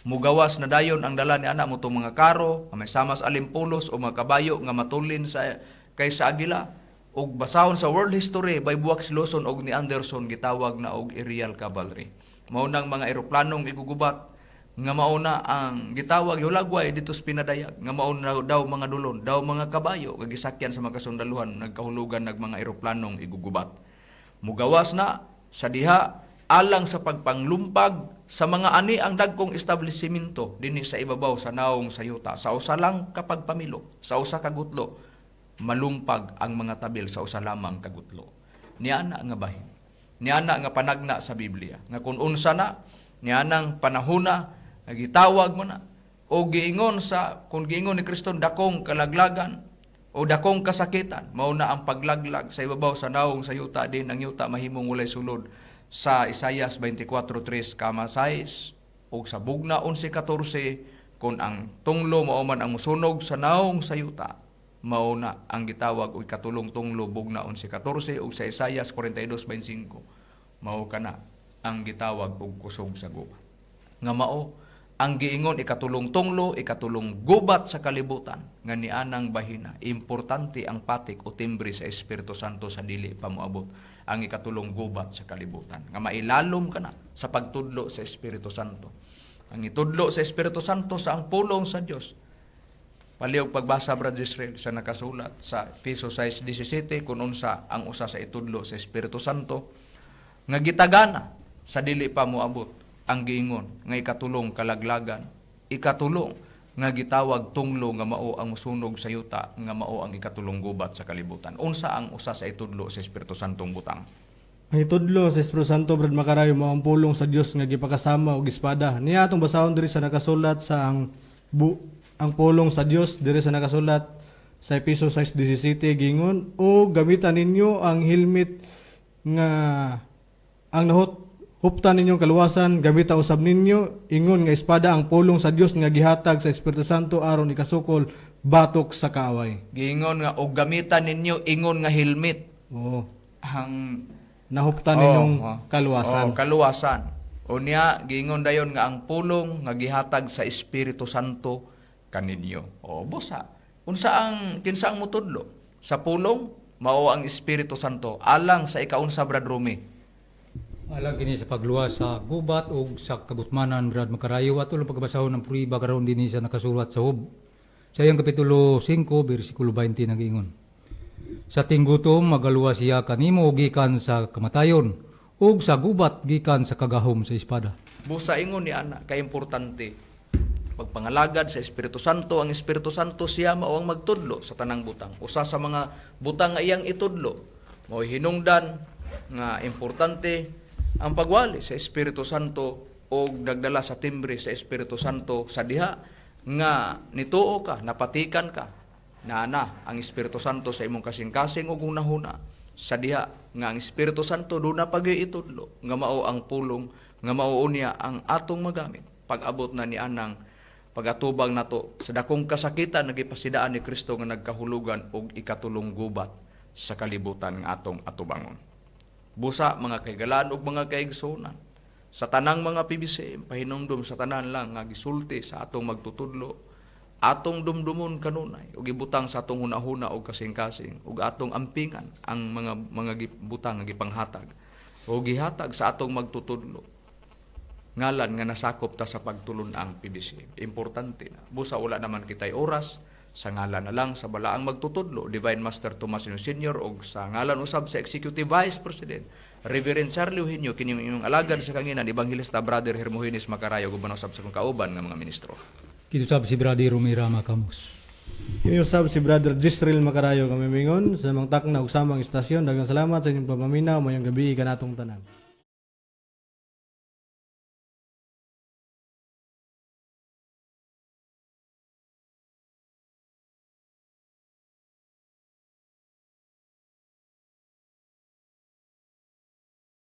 Mugawas na dayon ang dala ni ana mo tong mga karo may samas alimpulos o mga kabayo nga matulin sa kay sa agila, ug basahon sa world history by Buax Lawson og ni Anderson gitawag na og aerial cavalry. Mao nang mga eroplanong igugubat nga mao na ang gitawag hulagway dito sa Pinadayag nga mao na daw mga dulon, daw mga kabayo nga gisakyan sa mga kasundaluhan, nagkahulugan nag mga eroplanong igugubat. Mugawas na sa diha alang sa pagpanglumpag sa mga ani ang dagkong establishmento dinhi sa ibabaw sa naong sa yuta. Sa usa lang kapag pamilo, sa usa ka gutlo, malumpag ang mga tabil sa usa lamang ka gutlo. Niana nga bahin, niana nga panagna sa Biblia nga kung unsa na nianang panahona nga gitawag mo na o giingon sa kung giingon ni Kristo dakong kalaglagan o dakong kasakitan, mao na ang paglaglag sa ibabaw sa naong sa yuta din ang yuta mahimong walay sulod sa Isayas 24:3 kama 6 ug sa Bugna 11:14, kung ang tunglo mao man ang musunog sa naong sa yuta, mao na ang gitawag og ikatulong tunglo, Bugna 11:14, ug sa Isayas 42:25 mao kana ang gitawag og kusog sa gubat nga mao ang giingon ikatulong tunglo, ikatulong gubat sa kalibutan nga nianang bahina. Importante ang patik o timbre sa Espiritu Santo sa dili pa moabot ang ikatulong gubat sa kalibutan nga mailalom ka na sa pagtudlo sa Espiritu Santo. Ang itudlo sa Espiritu Santo sa ang pulong sa Dios. Palihog pagbasa, Brad Israel, sa nakasulat sa Efeso 6:17 kung unsa ang usa sa itudlo sa Espiritu Santo nga gitagana sa dili pa moabot ang giingon nga ikatulong kalaglagan, ikatulong nga gitawag tunglo nga mao ang musunog sa yuta nga mao ang ikatulong gubat sa kalibutan. Unsa ang usa sa itudlo sa Espiritu Santong butang? Ang itudlo sa Espiritu Santo, Brad Makarayo, mao ang pulong sa Dios nga gipakasama og espada. Niya atong basahon diri sa nakasulat sa ang pulong sa Dios diri sa nakasulat sa Efeso 6:17, gingon o gamitan ninyo ang helmet nga ang nahot huptan ninyong kaluwasan, gamita usab ninyo ingon nga espada ang pulong sa Dios nga gihatag sa Espiritu Santo aron ikasukol batok sa kaaway. Giingon nga og gamitan ninyo ingon nga helmet Oo. Ang Nahuptan ninyong Oo, oh. kaluwasan. Oo, kaluwasan. Unya giingon dayon nga ang pulong nga gihatag sa Espiritu Santo kaninyo. O busa. Unsa ang kinsa ang mutudlo? Sa pulong mao ang Espiritu Santo alang sa ikaunsa, Brad Rumi? Alang kini sa pagluwas sa gubat o sa kabutmanan, Brad Makarayo, ato lang pagbasahon ng pruiba karon dinhi sa nakasulat sa Job. Sa iyang kapitulo 5, bersikulo 20 nagingon: Sa tinggutom magaluwas siya kanimo gikan sa kamatayon ug sa gubat gikan sa kagahom sa espada. Busa ingon ni ana kaimportante. pagpangalagad sa Espiritu Santo. Ang Espiritu Santo siya mao ang magtudlo sa tanang butang. Usa sa mga butang nga iyang itudlo mao hinungdan nga importante ang pagwali sa Espiritu Santo og nagdala sa timbre sa Espiritu Santo sa diha nga nituo ka, napatikan ka, naa na ang Espiritu Santo sa imong kasing-kasing ug hunahuna sa diha nga ang Espiritu Santo duna pa gyud itudlo nga mao ang pulong nga mao unya ang atong magamit pag-abot na ni anang pagatubang nato sa dakong kasakitan nga gipasidaan ni Kristo nga nagkahulugan og ikatulong gubat sa kalibutan nga atong atubangon. Busa, mga kahigalaan ug mga kaigsuonan, sa tanang mga PBCM, pahinumdum sa tanan lang nga gisulti sa atong magtutudlo, atong dumdumon kanunay ug ibutang sa atong hunahuna og kasing-kasing ug atong ampingan ang mga butang nga gipanghatag o gihatag sa atong magtutudlo, ngalan nga nasakop ta sa pagtulun-ang PBCM. Importante na. Busa wala naman kitay oras, sa ngalan na lang sa balaang magtutudlo, Divine Master Tomas Senior, og sa ngalan usab sa Executive Vice President, Reverend Charlie Eugenio, kini inyong alagad sa kanginan, Evangelista Brother Hermogenes Macarayo, uban usab sa akong kauban nga mga ministro. Kitusab si Brother Romira Macamos. Kini usab si Brother Jisreel Macarayo kami mingon sa mangtakna ug samang istasyon. Daghang salamat sa inyong pagpaminaw. Maayong gabii kanatong tanan.